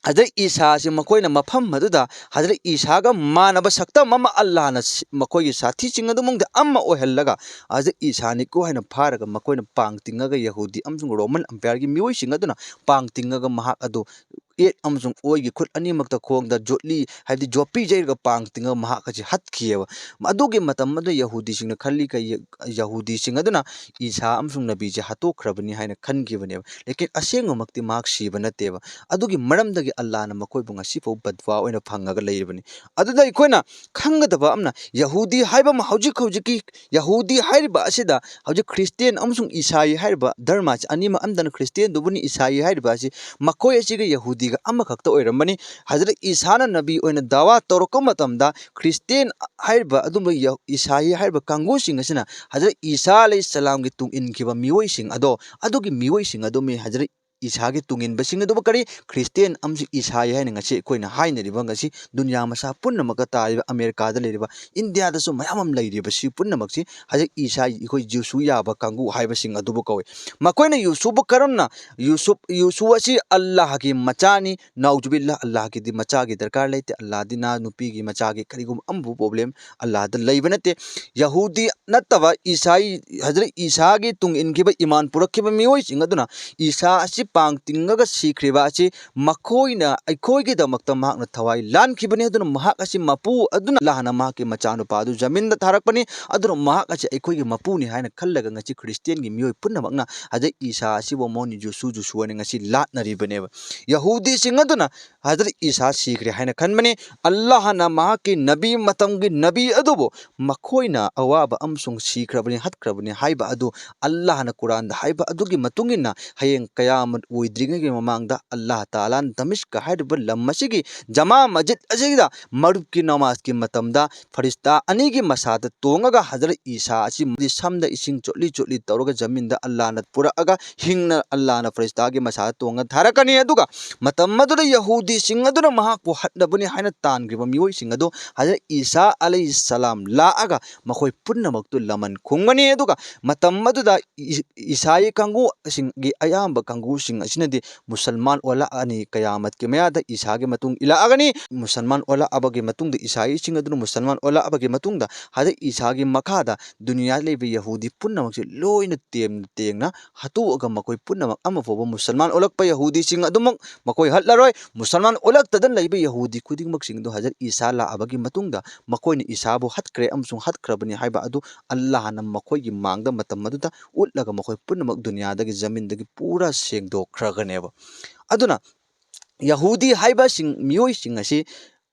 ꯍꯖꯔꯠ ꯏꯁꯥꯁꯤ ꯃꯈꯣꯏꯅ ꯃꯐꯝ ꯑꯗꯨꯗ ꯍꯖꯔꯠ ꯏꯁꯥꯒ ꯃꯥꯟꯅꯕ ꯁꯛꯇꯝ ꯑꯃ ꯑꯜꯂꯥꯍꯅ ꯁꯤ-, ꯃꯈꯣꯏꯒꯤ ꯁꯥꯊꯤꯁꯤꯡ ꯑꯗꯨ ꯃꯅꯨꯡꯗ ꯑꯃ ꯑꯣꯏꯍꯜꯂꯒ ꯍꯖꯔꯠ ꯏꯁꯥꯅꯤꯀꯣ ꯍꯥꯏꯅ ꯐꯥꯔꯒ ꯃꯈꯣꯏꯅ ꯄꯥꯡ ꯇꯤꯡꯉꯒ ꯌꯍꯨꯗꯤ ꯑꯃꯁꯨꯡ ꯔꯣꯃꯟ ꯑꯝꯄꯤꯌꯔꯒꯤ ꯃꯤꯑꯣꯏꯁꯤꯡ ꯑꯗꯨꯅ ꯄꯥꯡ ꯇꯤꯡꯉꯒ ꯃꯍꯥꯛ ꯑꯗꯨ ꯑꯦꯠ ꯑꯃꯁꯨꯡ ꯑꯣꯏꯒꯤ ꯈꯨꯠ ꯑꯅꯤꯃꯛꯇ ꯈꯣꯡꯗ ꯖꯣꯠꯂꯤ, ꯍꯥꯏꯕꯗꯤ ꯖꯣꯠꯄꯤ ꯌꯩꯔꯒ ꯄꯥꯡ ꯇꯤꯡꯉꯒ ꯃꯍꯥꯛ ꯑꯁꯤ ꯍꯠꯈꯤꯑꯕ꯫ ꯑꯗꯨꯒꯤ ꯃꯇꯝ ꯑꯗꯨꯗ ꯌꯍꯨꯗꯤꯁꯤꯡꯅ ꯈꯜꯂꯤ, ꯀꯩ-, ꯌꯍꯨꯗꯤꯁꯤꯡ ꯑꯗꯨꯅ ꯏꯁꯥ ꯑꯃꯁꯨꯡ ꯅꯕꯤꯁꯦ ꯍꯥꯠꯇꯣꯛꯈ꯭ꯔꯕꯅꯤ ꯍꯥꯏꯅ ꯈꯟꯈꯤꯕꯅꯦꯕ꯫ ꯂꯦꯀꯤꯟ ꯑꯁꯦꯡꯕꯃꯛꯇꯤ ꯃꯍꯥꯛ ꯁꯤꯕ ꯅꯠꯇꯦꯕ꯫ ꯑꯗꯨꯒꯤ ꯃꯔꯝꯗꯒꯤ ꯑꯜꯂꯥꯍꯅ ꯃꯈꯣꯏꯕꯨ ꯉꯁꯤꯐꯥꯎ ꯕꯗꯋꯥ ꯑꯣꯏꯅ ꯐꯪꯉꯒ ꯂꯩꯔꯤꯕꯅꯤ꯫ ꯑꯗꯨꯗ ꯑꯩꯈꯣꯏꯅ ꯈꯪꯒꯗꯕ ꯑꯃꯅ, ꯌꯍꯨꯗꯤ ꯍꯥꯏꯕ ꯑꯃ, ꯍꯧꯖꯤꯛ ꯍꯧꯖꯤꯛꯀꯤ ꯌꯍꯨꯗꯤ ꯍꯥꯏꯔꯤꯕ ꯑꯁꯤꯗ ꯍꯧꯖꯤꯛ ꯈ꯭ꯔꯤꯁꯇꯤꯌꯥꯟ ꯑꯃꯁꯨꯡ ꯏꯁꯥꯏ ꯍꯥꯏꯔꯤꯕ ꯙꯔꯃ ꯑꯁꯤ ꯑꯅꯤꯃꯛ ꯑꯝꯗꯅ ꯈ꯭ꯔꯤꯁꯇꯤꯌꯥꯟꯗꯨꯕꯨꯅꯤ, ꯏꯁꯥꯏ ꯍꯥꯏꯔꯤꯕ ꯑꯁꯤ ꯃꯈꯣꯏ ꯑꯁꯤꯒ ꯌꯍꯨꯗꯤꯒ ꯑꯃꯈꯛꯇ ꯑꯣꯏꯔꯝꯕꯅꯤ꯫ ꯍꯖꯔꯠ ꯏꯁꯥꯅ ꯅꯕꯤ ꯑꯣꯏꯅ ꯗꯥꯋꯥ ꯇꯧꯔꯛꯄ ꯃꯇꯝꯗ ꯈ꯭ꯔꯤꯁꯇꯤꯌꯥꯟ ꯍꯥꯏꯔꯤꯕ ꯑꯗꯨꯝꯕ ꯌꯍ-, ꯏꯁꯥꯏ ꯍꯥꯏꯔꯤꯕ ꯀꯥꯡꯕꯨꯁꯤꯡ ꯑꯁꯤꯅ ꯍꯖꯔꯠ ꯏꯁꯥ ꯑꯂꯩꯍꯤꯁꯁꯂꯥꯝꯒꯤ ꯇꯨꯡ ꯏꯟꯈꯤꯕ ꯃꯤꯑꯣꯏꯁꯤꯡ ꯑꯗꯣ, ꯑꯗꯨꯒꯤ ꯃꯤꯑꯣꯏꯁꯤꯡ ꯑꯗꯨꯃꯤ ꯍꯖꯔꯠ ꯏꯁꯥꯒꯤ ꯇꯨꯡ ꯏꯟꯕꯁꯤꯡ ꯑꯗꯨꯕꯨ ꯀꯔꯤ ꯈ꯭ꯔꯤꯁꯇꯤꯌꯥꯟ ꯑꯃꯁꯨꯡ ꯏꯁꯥꯏ ꯍꯥꯏꯅ ꯉꯁꯤ ꯑꯩꯈꯣꯏꯅ ꯍꯥꯏꯅꯔꯤꯕ, ꯉꯁꯤ ꯗꯨꯅꯤꯌꯥ ꯃꯁꯥ ꯄꯨꯝꯅꯃꯛꯇ ꯇꯥꯔꯤꯕ, ꯑꯃꯦꯔꯤꯀꯥꯗ ꯂꯩꯔꯤꯕ, ꯏꯟꯗꯤꯌꯥꯗꯁꯨ ꯃꯌꯥꯝ ꯑꯃ ꯂꯩꯔꯤꯕ, ꯁꯤ ꯄꯨꯝꯅꯃꯛꯁꯤ ꯍꯧꯖꯤꯛ ꯏꯁꯥꯏ, ꯑꯩꯈꯣꯏ ꯖꯤꯁꯨ ꯌꯥꯕ ꯀꯥꯡꯕꯨ ꯍꯥꯏꯕꯁꯤꯡ ꯑꯗꯨꯕꯨ ꯀꯧꯏ꯫ ꯃꯈꯣꯏꯅ ꯌꯨꯁꯨꯐꯕꯨ ꯀꯔꯝꯅ, ꯌꯨꯁꯨꯐ, ꯌꯨꯁꯨ ꯑꯁꯤ ꯑꯜꯂꯥꯍꯒꯤ ꯃꯆꯥꯅꯤ, ꯅꯥꯎꯖꯨꯕꯤꯜꯂꯥ, ꯑꯜꯂꯥꯍꯒꯤꯗꯤ ꯃꯆꯥꯒꯤ ꯗꯔꯀꯥꯔ ꯂꯩꯇꯦ, ꯑꯜꯂꯥꯍꯗꯤ ꯅꯥ ꯅꯨꯄꯤꯒꯤ ꯃꯆꯥꯒꯤ ꯀꯔꯤꯒꯨꯝꯕ ꯑꯃꯕꯨ ꯄ꯭ꯔꯣꯕ꯭ꯂꯦꯝ ꯑꯜꯂꯥꯍꯗ ꯂꯩꯕ ꯅꯠꯇꯦ꯫ ꯌꯍꯨꯗꯤ ꯅꯠꯇꯕ ꯏꯁꯥꯏ, ꯍꯖꯔꯠ ꯏꯁꯥꯒꯤ ꯇꯨꯡ ꯏꯟꯈꯤꯕ, ꯏꯃꯥꯟ ꯄꯨꯔꯛꯈꯤꯕ ꯃꯤꯑꯣꯏꯁꯤꯡ ꯑꯗꯨꯅ ꯏꯁꯥ ꯑꯁꯤ ꯃꯤꯠꯄꯥꯡ ꯇꯤꯡꯉꯒ ꯁꯤꯈ꯭ꯔꯤꯕ ꯑꯁꯤ ꯃꯈꯣꯏꯅ ꯑꯩꯈꯣꯏꯒꯤꯗꯃꯛꯇ ꯃꯍꯥꯛꯅ ꯊꯋꯥꯏ ꯂꯥꯟꯈꯤꯕꯅꯤ꯫ ꯑꯗꯨꯅ ꯃꯍꯥꯛ ꯑꯁꯤ ꯃꯄꯨ ꯑꯗꯨꯅ ꯑꯜꯂꯥꯍꯅ ꯃꯍꯥꯛꯀꯤ ꯃꯆꯥꯅꯨꯄꯥ ꯑꯗꯨ ꯖꯃꯤꯟꯗ ꯊꯥꯔꯛꯄꯅꯤ꯫ ꯑꯗꯨꯅ ꯃꯍꯥꯛ ꯑꯁꯤ ꯑꯩꯈꯣꯏꯒꯤ ꯃꯄꯨꯅꯤ ꯍꯥꯏꯅ ꯈꯜꯂꯒ ꯉꯁꯤ ꯈ꯭ꯔꯤꯁꯇꯤꯌꯥꯟꯒꯤ ꯃꯤꯑꯣꯏ ꯄꯨꯝꯅꯃꯛꯅ ꯍꯖꯔꯠ ꯏꯁꯥ ꯑꯁꯤꯕꯨ ꯃꯣꯍꯅꯤ ꯖꯨꯁꯨ ꯖꯨꯁꯨ ꯍꯥꯏꯅ ꯉꯁꯤ ꯂꯥꯠꯅꯔꯤꯕꯅꯦꯕ꯫ ꯌꯍꯨꯗꯤꯁꯤꯡ ꯑꯗꯨꯅ ꯍꯖꯔꯠ ꯏꯁꯥ ꯁꯤꯈ꯭ꯔꯦ ꯍꯥꯏꯅ ꯈꯟꯕꯅꯤ꯫ ꯑꯜꯂꯥꯍꯅ ꯃꯍꯥꯛꯀꯤ ꯅꯕꯤ ꯃꯇꯝꯒꯤ ꯅꯕꯤ ꯑꯗꯨꯕꯨ ꯃꯈꯣꯏꯅ ꯑꯋꯥꯕ ꯑꯃꯁꯨꯡ ꯁꯤꯈ꯭ꯔꯕꯅꯤ, ꯍꯠꯈ꯭ꯔꯕꯅꯤ ꯍꯥꯏꯕ ꯑꯗꯨ ꯑꯜꯂꯥꯍꯅ ꯀꯨꯔꯥꯟꯗ ꯍꯥꯏꯕ ꯑꯗꯨꯒꯤ ꯃꯇꯨꯡ ꯏꯟꯅ ꯍꯌꯦꯡ ꯀꯌꯥꯃꯠ ꯑꯣꯏꯗ꯭ꯔꯤꯉꯩꯒꯤ ꯃꯃꯥꯡꯗ ꯑꯜꯂꯥꯍ ꯇꯥꯂꯥꯅ ꯗꯃꯤꯁꯀ ꯍꯥꯏꯔꯤꯕ ꯂꯝ ꯑꯁꯤꯒꯤ ꯖꯃꯥ ꯃꯁꯖꯤꯗ ꯑꯁꯤꯗ ꯃꯔꯨꯞꯀꯤ ꯅꯃꯥꯖꯀꯤ ꯃꯇꯝꯗ ꯐꯔꯤꯁꯇꯥ ꯑꯅꯤꯒꯤ ꯃꯁꯥꯗ ꯇꯣꯡꯉꯒ ꯍꯖꯔꯠ ꯏꯁꯥ ꯑꯁꯤ ꯁꯝꯗ ꯏꯁꯤꯡ ꯆꯣꯠꯂꯤ ꯆꯣꯠꯂꯤ ꯇꯧꯔꯒ ꯖꯃꯤꯟꯗ ꯑꯜꯂꯥꯍꯅ ꯄꯨꯔꯛꯑꯒ ꯍꯤꯡꯅ ꯑꯜꯂꯥꯍꯅ ꯐꯔꯤꯁꯇꯥꯒꯤ ꯃꯁꯥꯗ ꯇꯣꯡꯉ ꯊꯥꯔꯛꯀꯅꯤ꯫ ꯑꯗꯨꯒ ꯃꯇꯝ ꯑꯗꯨꯗ ꯌꯍꯨꯗꯤꯁꯤꯡ ꯑꯗꯨꯅ ꯃꯍꯥꯛꯄꯨ ꯍꯠꯅꯕꯅꯤ ꯍꯥꯏꯅ ꯇꯥꯟꯈ꯭ꯔꯤꯕ ꯃꯤꯑꯣꯏꯁꯤꯡ ꯑꯗꯨ ꯍꯖꯔꯠ ꯏꯁꯥ ꯑꯂꯩꯍꯤ ꯁꯂꯥꯝ ꯂꯥꯛꯑꯒ ꯃꯈꯣꯏ ꯄꯨꯝꯅꯃꯛꯇꯨ ꯂꯃꯟ ꯈꯨꯝꯒꯅꯤ꯫ ꯑꯗꯨꯒ ꯃꯇꯝ ꯑꯗꯨꯗ ꯏ-, ꯏꯁꯥꯏ ꯀꯥꯡꯕꯨꯁꯤꯡꯒꯤ ꯑꯌꯥꯝꯕ ꯀꯥꯡꯕꯨꯁꯤꯡ ꯑꯁꯤꯅꯗꯤ ꯃꯨꯁꯜꯃꯥꯟ ꯑꯣꯜꯂꯛꯑꯅꯤ꯫ ꯀꯌꯥꯃꯠꯀꯤ ꯃꯌꯥꯗ ꯏꯁꯥꯒꯤ ꯃꯇꯨꯡ ꯏꯜꯂꯛꯑꯒꯅꯤ꯫ ꯃꯨꯁꯜꯃꯥꯟ ꯑꯣꯜꯂꯛꯑꯕꯒꯤ ꯃꯇꯨꯡꯗ, ꯏꯁꯥꯏꯁꯤꯡ ꯑꯗꯨꯅ ꯃꯨꯁꯜꯃꯥꯟ ꯑꯣꯜꯂꯛꯑꯕꯒꯤ ꯃꯇꯨꯡꯗ ꯍꯖꯔꯠ ꯏꯁꯥꯒꯤ ꯃꯈꯥꯗ ꯗꯨꯅꯤꯌꯥ ꯂꯩꯕ ꯌꯍꯨꯗꯤ ꯄꯨꯝꯅꯃꯛꯁꯦ ꯂꯣꯏꯅ ꯇꯦꯝꯅ ꯇꯦꯡꯅ ꯍꯥꯠꯇꯣꯛꯑꯒ ꯃꯈꯣꯏ ꯄꯨꯝꯅꯃꯛ ꯑꯃ ꯐꯥꯎꯕ ꯃꯨꯁꯜꯃꯥꯟ ꯑꯣꯜꯂꯛꯄ ꯌꯍꯨꯗꯤꯁꯤꯡ ꯑꯗꯨꯃꯛ ꯃꯈꯣꯏ ꯍꯠꯂꯔꯣꯏ꯫ ꯃꯨꯁꯜꯃꯥꯟ ꯑꯣꯜꯂꯛꯇꯗꯅ ꯂꯩꯕ ꯌꯍꯨꯗꯤ ꯈꯨꯗꯤꯡꯃꯛꯁꯤꯡꯗꯨ ꯍꯖꯔꯠ ꯏꯁꯥ ꯂꯥꯛꯑꯕꯒꯤ ꯃꯇꯨꯡꯗ ꯃꯈꯣꯏꯅ ꯏꯁꯥꯕꯨ ꯍꯠꯈ꯭ꯔꯦ ꯑꯃꯁꯨꯡ ꯍꯠꯈ꯭ꯔꯕꯅꯤ ꯍꯥꯏꯕ ꯑꯗꯨ ꯑꯜꯂꯥꯍꯅ ꯃꯈꯣꯏꯒꯤ ꯃꯥꯡꯗ ꯃꯇꯝ ꯑꯗꯨꯗ ꯎꯠꯂꯒ ꯃꯈꯣꯏ ꯄꯨꯝꯅꯃꯛ ꯗꯨꯅꯤꯌꯥꯗꯒꯤ, ꯖꯃꯤꯟꯗꯒꯤ ꯄꯨꯔꯥ ꯁꯦꯡꯗꯣꯛꯈ꯭ꯔꯒꯅꯦꯕ꯫ ꯑꯗꯨꯅ ꯌꯍꯨꯗꯤ ꯍꯥꯏꯕꯁꯤꯡ, ꯃꯤꯑꯣꯏꯁꯤꯡ ꯑꯁꯤ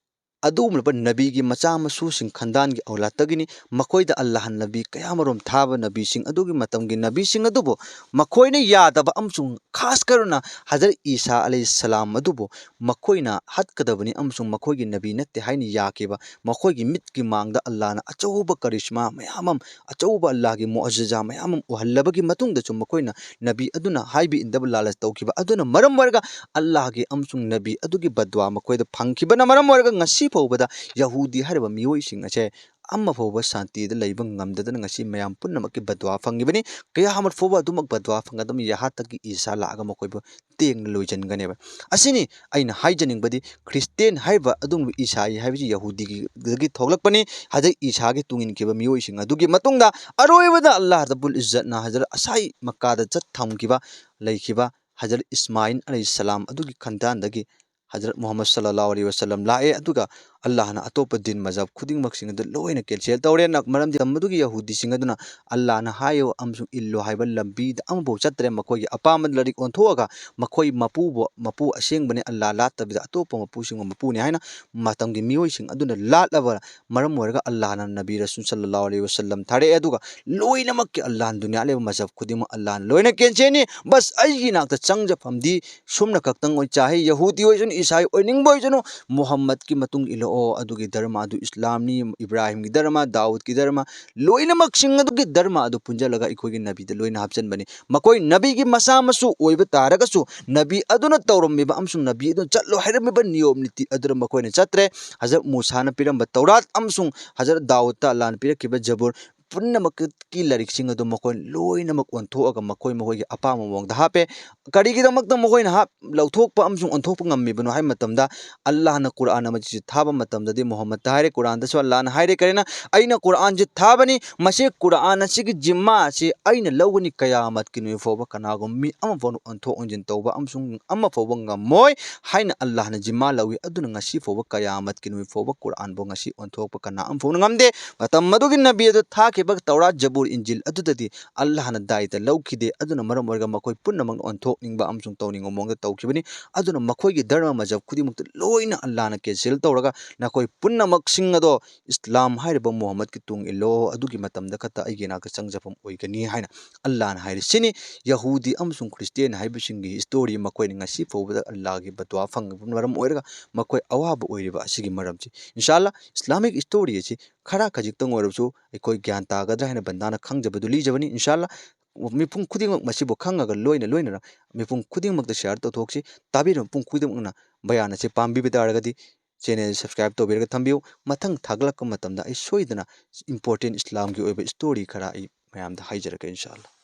ꯑꯗꯨꯒꯨꯝꯂꯕ ꯅꯕꯤꯒꯤ ꯃꯆꯥ ꯃꯁꯨꯁꯤꯡ, ꯈꯟꯗꯥꯟꯒꯤ ꯑꯧꯂꯥꯠꯇꯒꯤꯅꯤ꯫ ꯃꯈꯣꯏꯗ ꯑꯜꯂꯥꯍ ꯅꯕꯤ ꯀꯌꯥꯃꯔꯨꯝ ꯊꯥꯕ ꯅꯕꯤꯁꯤꯡ ꯑꯗꯨꯒꯤ ꯃꯇꯝꯒꯤ ꯅꯕꯤꯁꯤꯡ ꯑꯗꯨꯕꯨ ꯃꯈꯣꯏꯅ ꯌꯥꯗꯕ ꯑꯃꯁꯨꯡ ꯈꯥꯁ ꯀꯔꯅ ꯍꯖꯔꯠ ꯏꯁꯥ ꯑꯂꯩꯍꯤ ꯁꯂꯥꯝ ꯑꯗꯨꯕꯨ ꯃꯈꯣꯏꯅ ꯍꯠꯀꯗꯕꯅꯤ ꯑꯃꯁꯨꯡ ꯃꯈꯣꯏꯒꯤ ꯅꯕꯤ ꯅꯠꯇꯦ ꯍꯥꯏꯅ ꯌꯥꯈꯤꯕ, ꯃꯈꯣꯏꯒꯤ ꯃꯤꯠꯀꯤ ꯃꯥꯡꯗ ꯑꯜꯂꯥꯍꯅ ꯑꯆꯧꯕ ꯀꯔꯤꯁꯃꯥ ꯃꯌꯥꯝ ꯑꯃ, ꯑꯆꯧꯕ ꯑꯜꯂꯥꯍꯒꯤ ꯃꯨꯑꯖꯤꯖꯥ ꯃꯌꯥꯝ ꯑꯃ ꯎꯍꯜꯂꯕꯒꯤ ꯃꯇꯨꯡꯗꯁꯨ ꯃꯈꯣꯏꯅ ꯅꯕꯤ ꯑꯗꯨꯅ ꯍꯥꯏꯕ ꯏꯟꯗꯕ ꯂꯥꯂꯆ ꯇꯧꯈꯤꯕ ꯑꯗꯨꯅ ꯃꯔꯝ ꯑꯣꯏꯔꯒ ꯑꯜꯂꯥꯍꯒꯤ ꯑꯃꯁꯨꯡ ꯅꯕꯤ ꯑꯗꯨꯒꯤ ꯕꯗꯋꯥ ꯃꯈꯣꯏꯗ ꯐꯪꯈꯤꯕꯅ ꯃꯔꯝ ꯑꯣꯏꯔꯒ ꯉꯁꯤ ꯐꯥꯎꯕꯗ ꯌꯍꯨꯗꯤ ꯍꯥꯏꯔꯤꯕ ꯃꯤꯑꯣꯏꯁꯤꯡ ꯑꯁꯦ ꯑꯃ ꯐꯥꯎꯕ ꯁꯥꯟꯇꯤꯗ ꯂꯩꯕ ꯉꯝꯗꯗꯅ ꯉꯁꯤ ꯃꯌꯥꯝ ꯄꯨꯝꯅꯃꯛꯀꯤ ꯕꯗꯋꯥ ꯐꯪꯉꯤꯕꯅꯤ꯫ ꯀꯌꯥꯃꯠ ꯐꯥꯎꯕ ꯑꯗꯨꯃꯛ ꯕꯗꯋꯥ ꯐꯪꯒꯗꯕꯅꯤ, ꯌꯍꯥ ꯇꯛꯀꯤ ꯏꯁꯥ ꯂꯥꯛꯑꯒ ꯃꯈꯣꯏꯕꯨ ꯇꯦꯡꯅ ꯂꯣꯏꯁꯤꯟꯒꯅꯦꯕ꯫ ꯑꯁꯤꯅꯤ ꯑꯩꯅ ꯍꯥꯏꯖꯅꯤꯡꯕꯗꯤ, ꯈ꯭ꯔꯤꯁꯇꯦꯟ ꯍꯥꯏꯔꯤꯕ ꯑꯗꯨꯒꯨꯝꯂꯕ ꯏꯁꯥꯏ ꯍꯥꯏꯕꯁꯤ ꯌꯍꯨꯗꯤꯒꯤ ꯊꯣꯛꯂꯛꯄꯅꯤ꯫ ꯍꯖꯔꯠ ꯏꯁꯥꯒꯤ ꯇꯨꯡ ꯏꯟꯈꯤꯕ ꯃꯤꯑꯣꯏꯁꯤꯡ ꯑꯗꯨꯒꯤ ꯃꯇꯨꯡꯗ ꯑꯔꯣꯏꯕꯗ ꯑꯜꯂꯥꯍ ꯔꯕꯨꯜ ꯏꯖꯠꯅ ꯍꯖꯔꯠ ꯑꯁꯥꯏ ꯃꯛꯀꯥꯗ ꯆꯠ ꯊꯝꯈꯤꯕ, ꯂꯩꯈꯤꯕ ꯍꯖꯔꯠ ꯏꯁꯃꯥꯏꯜ ꯑꯂꯩꯍꯤꯁꯁꯂꯥꯝ ꯑꯗꯨꯒꯤ ꯈꯟꯗꯥꯟꯗꯒꯤ ꯍꯖꯔꯠ ꯃꯨꯍꯝꯃꯗ ꯁꯜꯂꯜꯂꯥꯍꯨ ꯑꯂꯩꯍꯤ ꯋꯥꯁꯜꯂꯝ ꯂꯥꯛꯑꯦ꯫ ꯑꯗꯨꯒ ꯑꯜꯂꯥꯍꯅ ꯑꯇꯣꯞꯄ ꯗꯤꯟ ꯃꯖꯍꯕ ꯈꯨꯗꯤꯡꯃꯛꯁꯤꯡ ꯑꯗꯨ ꯂꯣꯏꯅ ꯀꯦꯟꯁꯦꯜ ꯇꯧꯔꯦ꯫ ꯅ-, ꯃꯔꯝꯗꯤ ꯃꯗꯨꯒꯤ ꯌꯍꯨꯗꯤꯁꯤꯡ ꯑꯗꯨꯅ ꯑꯜꯂꯥꯍꯅ ꯍꯥꯏꯌꯨ ꯑꯃꯁꯨꯡ ꯏꯜꯂꯨ ꯍꯥꯏꯕ ꯂꯝꯕꯤꯗ ꯑꯃꯐꯥꯎ ꯆꯠꯇ꯭ꯔꯦ꯫ ꯃꯈꯣꯏꯒꯤ ꯑꯄꯥꯝꯕ ꯂꯥꯏꯔꯤꯛ ꯑꯣꯟꯊꯣꯛꯑꯒ ꯃꯈꯣꯏ ꯃꯄꯨꯕꯨ, ꯃꯄꯨ ꯑꯁꯦꯡꯕꯅꯤ, ꯑꯜꯂꯥꯍ ꯂꯥꯠꯇꯕꯤꯗ ꯑꯇꯣꯞꯄ ꯃꯄꯨꯁꯤꯡꯕꯨ ꯃꯄꯨꯅꯤ ꯍꯥꯏꯅ ꯃꯇꯝꯒꯤ ꯃꯤꯑꯣꯏꯁꯤꯡ ꯑꯗꯨꯅ ꯂꯥꯠꯂꯕ ꯃꯔꯝ ꯑꯣꯏꯔꯒ ꯑꯜꯂꯥꯍꯅ ꯅꯕꯤ ꯔꯁꯨꯜ ꯁꯜꯂꯜꯂꯥꯍꯨ ꯑꯂꯩꯍꯤ ꯋꯥꯁꯜꯂꯝ ꯊꯥꯔꯛꯑꯦ꯫ ꯑꯗꯨꯒ ꯂꯣꯏꯅꯃꯛꯀꯤ ꯑꯜꯂꯥꯍꯅ, ꯗꯨꯅꯤꯌꯥ ꯂꯩꯕ ꯃꯖꯍꯕ ꯈꯨꯗꯤꯡꯃꯛ ꯑꯜꯂꯥꯍꯅ ꯂꯣꯏꯅ ꯀꯦꯟꯁꯦꯜꯅꯤ꯫ ꯕꯁ ꯑꯩꯒꯤ ꯅꯥꯛꯇ ꯆꯪꯖꯐꯝꯗꯤ ꯁꯨꯝꯅ ꯈꯛꯇꯪ ꯑꯣꯏ ꯆꯥꯍꯩ, ꯌꯍꯨꯗꯤ ꯑꯣꯏꯁꯅꯨ, ꯏꯁꯥꯏ ꯑꯣꯏꯅꯤꯡꯕ ꯑꯣꯏꯁꯅꯨ, ꯃꯨꯍꯝꯃꯗꯀꯤ ꯃꯇꯨꯡ ꯏꯜꯂꯛꯑꯣ, ꯑꯗꯨꯒꯤ ꯙꯔꯃ ꯑꯗꯨ ꯏꯁꯂꯥꯝꯅꯤ, ꯏꯕ꯭ꯔꯥꯍꯤꯝꯒꯤ ꯙꯔꯃ, ꯗꯥꯎꯗꯀꯤ ꯙꯔꯃ, ꯂꯣꯏꯅꯃꯛꯁꯤꯡ ꯑꯗꯨꯒꯤ ꯙꯔꯃ ꯑꯗꯨ ꯄꯨꯟꯁꯤꯜꯂꯒ ꯑꯩꯈꯣꯏꯒꯤ ꯅꯕꯤꯗ ꯂꯣꯏꯅ ꯍꯥꯞꯆꯤꯟꯕꯅꯤ꯫ ꯃꯈꯣꯏ ꯅꯕꯤꯒꯤ ꯃꯆꯥ ꯃꯁꯨ ꯑꯣꯏꯕ ꯇꯥꯔꯒꯁꯨ, ꯅꯕꯤ ꯑꯗꯨꯅ ꯇꯧꯔꯝꯃꯤꯕ ꯑꯃꯁꯨꯡ ꯅꯕꯤ ꯑꯗꯨꯅ ꯆꯠꯂꯣ ꯍꯥꯏꯔꯝꯃꯤꯕ ꯅꯤꯌꯣꯝ ꯅꯤꯇꯤ ꯑꯗꯨꯗ ꯃꯈꯣꯏꯅ ꯆꯠꯇ꯭ꯔꯦ꯫ ꯍꯖꯔꯠ ꯃꯨꯁꯥꯅ ꯄꯤꯔꯝꯕ ꯇꯧꯔꯥꯠ ꯑꯃꯁꯨꯡ ꯍꯖꯔꯠ ꯗꯥꯎꯗꯇ ꯑꯜꯂꯥꯍꯅ ꯄꯤꯔꯛꯈꯤꯕ ꯖꯕꯨꯔ ꯄꯨꯝꯅꯃꯛꯀꯤ ꯂꯥꯏꯔꯤꯛꯁꯤꯡ ꯑꯗꯨ ꯃꯈꯣꯏ ꯂꯣꯏꯅꯃꯛ ꯑꯣꯟꯊꯣꯛꯑꯒ ꯃꯈꯣꯏ ꯃꯈꯣꯏꯒꯤ ꯑꯄꯥꯝꯕ ꯃꯑꯣꯡꯗ ꯍꯥꯞꯄꯦ꯫ ꯀꯔꯤꯒꯤꯗꯃꯛꯇ ꯃꯈꯣꯏꯅ ꯍꯥꯞ-, ꯂꯧꯊꯣꯛꯄ ꯑꯃꯁꯨꯡ ꯑꯣꯟꯊꯣꯛꯄ ꯉꯝꯃꯤꯕꯅꯣ ꯍꯥꯏꯕ ꯃꯇꯝꯗ, ꯑꯜꯂꯥꯍꯅ ꯀꯨꯔꯥꯟ ꯑꯃꯁꯤ ꯊꯥꯕ ꯃꯇꯝꯗꯗꯤ ꯃꯨꯍꯝꯃꯗꯇ ꯍꯥꯏꯔꯦ, ꯀꯨꯔꯥꯟꯗꯁꯨ ꯑꯜꯂꯥꯍꯅ ꯍꯥꯏꯔꯦ, ꯀꯔꯤꯅ, "ꯑꯩꯅ ꯀꯨꯔꯥꯟꯁꯤ ꯊꯥꯕꯅꯤ, ꯃꯁꯤ ꯀꯨꯔꯥꯟ ꯑꯁꯤꯒꯤ ꯖꯤꯝꯃꯥ ꯑꯁꯤ ꯑꯩꯅ ꯂꯧꯒꯅꯤ, ꯀꯌꯥꯃꯠꯀꯤ ꯅꯨꯃꯤꯠ ꯐꯥꯎꯕ ꯀꯅꯥꯒꯨꯝꯕ ꯃꯤ ꯑꯃ ꯐꯥꯎꯅ ꯑꯣꯟꯊꯣꯛ ꯑꯣꯟꯁꯤꯟ ꯇꯧꯕ ꯑꯃꯁꯨꯡ ꯑꯃ ꯐꯥꯎꯕ ꯉꯝꯃꯣꯏ" ꯍꯥꯏꯅ ꯑꯜꯂꯥꯍꯅ ꯖꯤꯝꯃꯥ ꯂꯧꯏ꯫ ꯑꯗꯨꯅ ꯉꯁꯤ ꯐꯥꯎꯕ ꯀꯌꯥꯃꯠꯀꯤ ꯅꯨꯃꯤꯠ ꯐꯥꯎꯕ ꯀꯨꯔꯥꯟꯕꯨ ꯉꯁꯤ ꯑꯣꯟꯊꯣꯛꯄ ꯀꯅꯥ ꯑꯃ ꯐꯥꯎꯅ ꯉꯝꯗꯦ꯫ ꯃꯇꯝ ꯑꯗꯨꯒꯤ ꯅꯕꯤ ꯑꯗꯨ ꯊꯥꯈꯤꯕ ꯇꯧꯔꯥꯠ, ꯖꯕꯨꯔ, ꯏꯟꯖꯤꯜ ꯑꯗꯨꯗꯗꯤ ꯑꯜꯂꯥꯍꯅ ꯗꯥꯏꯇ ꯂꯧꯈꯤꯗꯦ꯫ ꯑꯗꯨꯅ ꯃꯔꯝ ꯑꯣꯏꯔꯒ ꯃꯈꯣꯏ ꯄꯨꯝꯅꯃꯛꯅ ꯑꯣꯟꯊꯣꯛꯅꯤꯡꯕ ꯑꯃꯁꯨꯡ ꯇꯧꯅꯤꯡꯕ ꯃꯑꯣꯡꯗ ꯇꯧꯈꯤꯕꯅꯤ꯫ ꯑꯗꯨꯅ ꯃꯈꯣꯏꯒꯤ ꯙꯔꯃ ꯃꯖꯍꯕ ꯈꯨꯗꯤꯡꯃꯛꯇ ꯂꯣꯏꯅ ꯑꯜꯂꯥꯍꯅ ꯀꯦꯟꯁꯦꯜ ꯇꯧꯔꯒ, "ꯅꯈꯣꯏ ꯄꯨꯝꯅꯃꯛꯁꯤꯡ ꯑꯗꯣ ꯏꯁꯂꯥꯝ ꯍꯥꯏꯔꯤꯕ ꯃꯨꯍꯝꯃꯗꯀꯤ ꯇꯨꯡ ꯏꯜꯂꯣ, ꯑꯗꯨꯒꯤ ꯃꯇꯝꯗ ꯈꯛꯇ ꯑꯩꯒꯤ ꯅꯥꯛꯇ ꯆꯪꯖꯐꯝ ꯑꯣꯏꯒꯅꯤ" ꯍꯥꯏꯅ ꯑꯜꯂꯥꯍꯅ ꯍꯥꯏꯔꯤ꯫ ꯁꯤꯅꯤ ꯌꯍꯨꯗꯤ ꯑꯃꯁꯨꯡ ꯈ꯭ꯔꯤꯁꯇꯤꯌꯥꯟ ꯍꯥꯏꯕꯁꯤꯡꯒꯤ ꯍꯤꯁꯇꯣꯔꯤ, ꯃꯈꯣꯏꯅ ꯉꯁꯤ ꯐꯥꯎꯕꯗ ꯑꯜꯂꯥꯍꯒꯤ ꯕꯗꯨꯋꯥ ꯐꯪꯕꯅ ꯃꯔꯝ ꯑꯣꯏꯔꯒ ꯃꯈꯣꯏ ꯑꯋꯥꯕ ꯑꯣꯏꯔꯤꯕ ꯑꯁꯤꯒꯤ ꯃꯔꯝꯁꯤ꯫ ꯏꯟꯁꯥ ꯑꯜꯂꯥꯍ, ꯏꯁꯂꯥꯃꯤꯛ ꯍꯤꯁꯇꯣꯔꯤ ꯑꯁꯤ ꯈꯔ ꯈꯖꯤꯛꯇꯪ ꯑꯣꯏꯔꯕꯁꯨ ꯑꯩꯈꯣꯏ ꯒ꯭ꯌꯥꯟ ꯇꯥꯒꯗ꯭ꯔꯥ ꯍꯥꯏꯅ ꯕꯟꯗꯥꯅ ꯈꯪꯖꯕꯗꯨ ꯂꯤꯖꯕꯅꯤ꯫ ꯏꯟꯁꯥ ꯑꯜꯂꯥꯍ, ꯃꯤꯄꯨꯝ ꯈꯨꯗꯤꯡꯃꯛ ꯃꯁꯤꯕꯨ ꯈꯪꯉꯒ ꯂꯣꯏꯅ ꯂꯣꯏꯅꯅ ꯃꯤꯄꯨꯝ ꯈꯨꯗꯤꯡꯃꯛꯇ ꯁꯤꯌꯥꯔ ꯇꯧꯊꯣꯛꯁꯤ꯫ ꯇꯥꯕꯤꯔꯤꯕ ꯃꯤꯄꯨꯝ ꯈꯨꯗꯤꯡꯃꯛꯅ ꯕꯌꯥꯟ ꯑꯁꯤ ꯄꯥꯝꯕꯤꯕ ꯇꯥꯔꯒꯗꯤ ꯆꯦꯅꯦꯜ ꯁꯕꯁꯀ꯭ꯔꯥꯏꯕ ꯇꯧꯕꯤꯔꯒ ꯊꯝꯕꯤꯌꯨ꯫ ꯃꯊꯪ ꯊꯥꯒꯠꯂꯛꯄ ꯃꯇꯝꯗ ꯑꯩ ꯁꯣꯏꯗꯅ ꯏꯝꯄꯣꯔꯇꯦꯟ ꯏꯁꯂꯥꯝꯒꯤ ꯑꯣꯏꯕ ꯍꯤꯁꯇꯣꯔꯤ ꯈꯔ ꯑꯩ ꯃꯌꯥꯝꯗ ꯍꯥꯏꯖꯔꯛꯀꯦ ꯏꯟꯁꯥ ꯑꯜꯂꯥꯍ꯫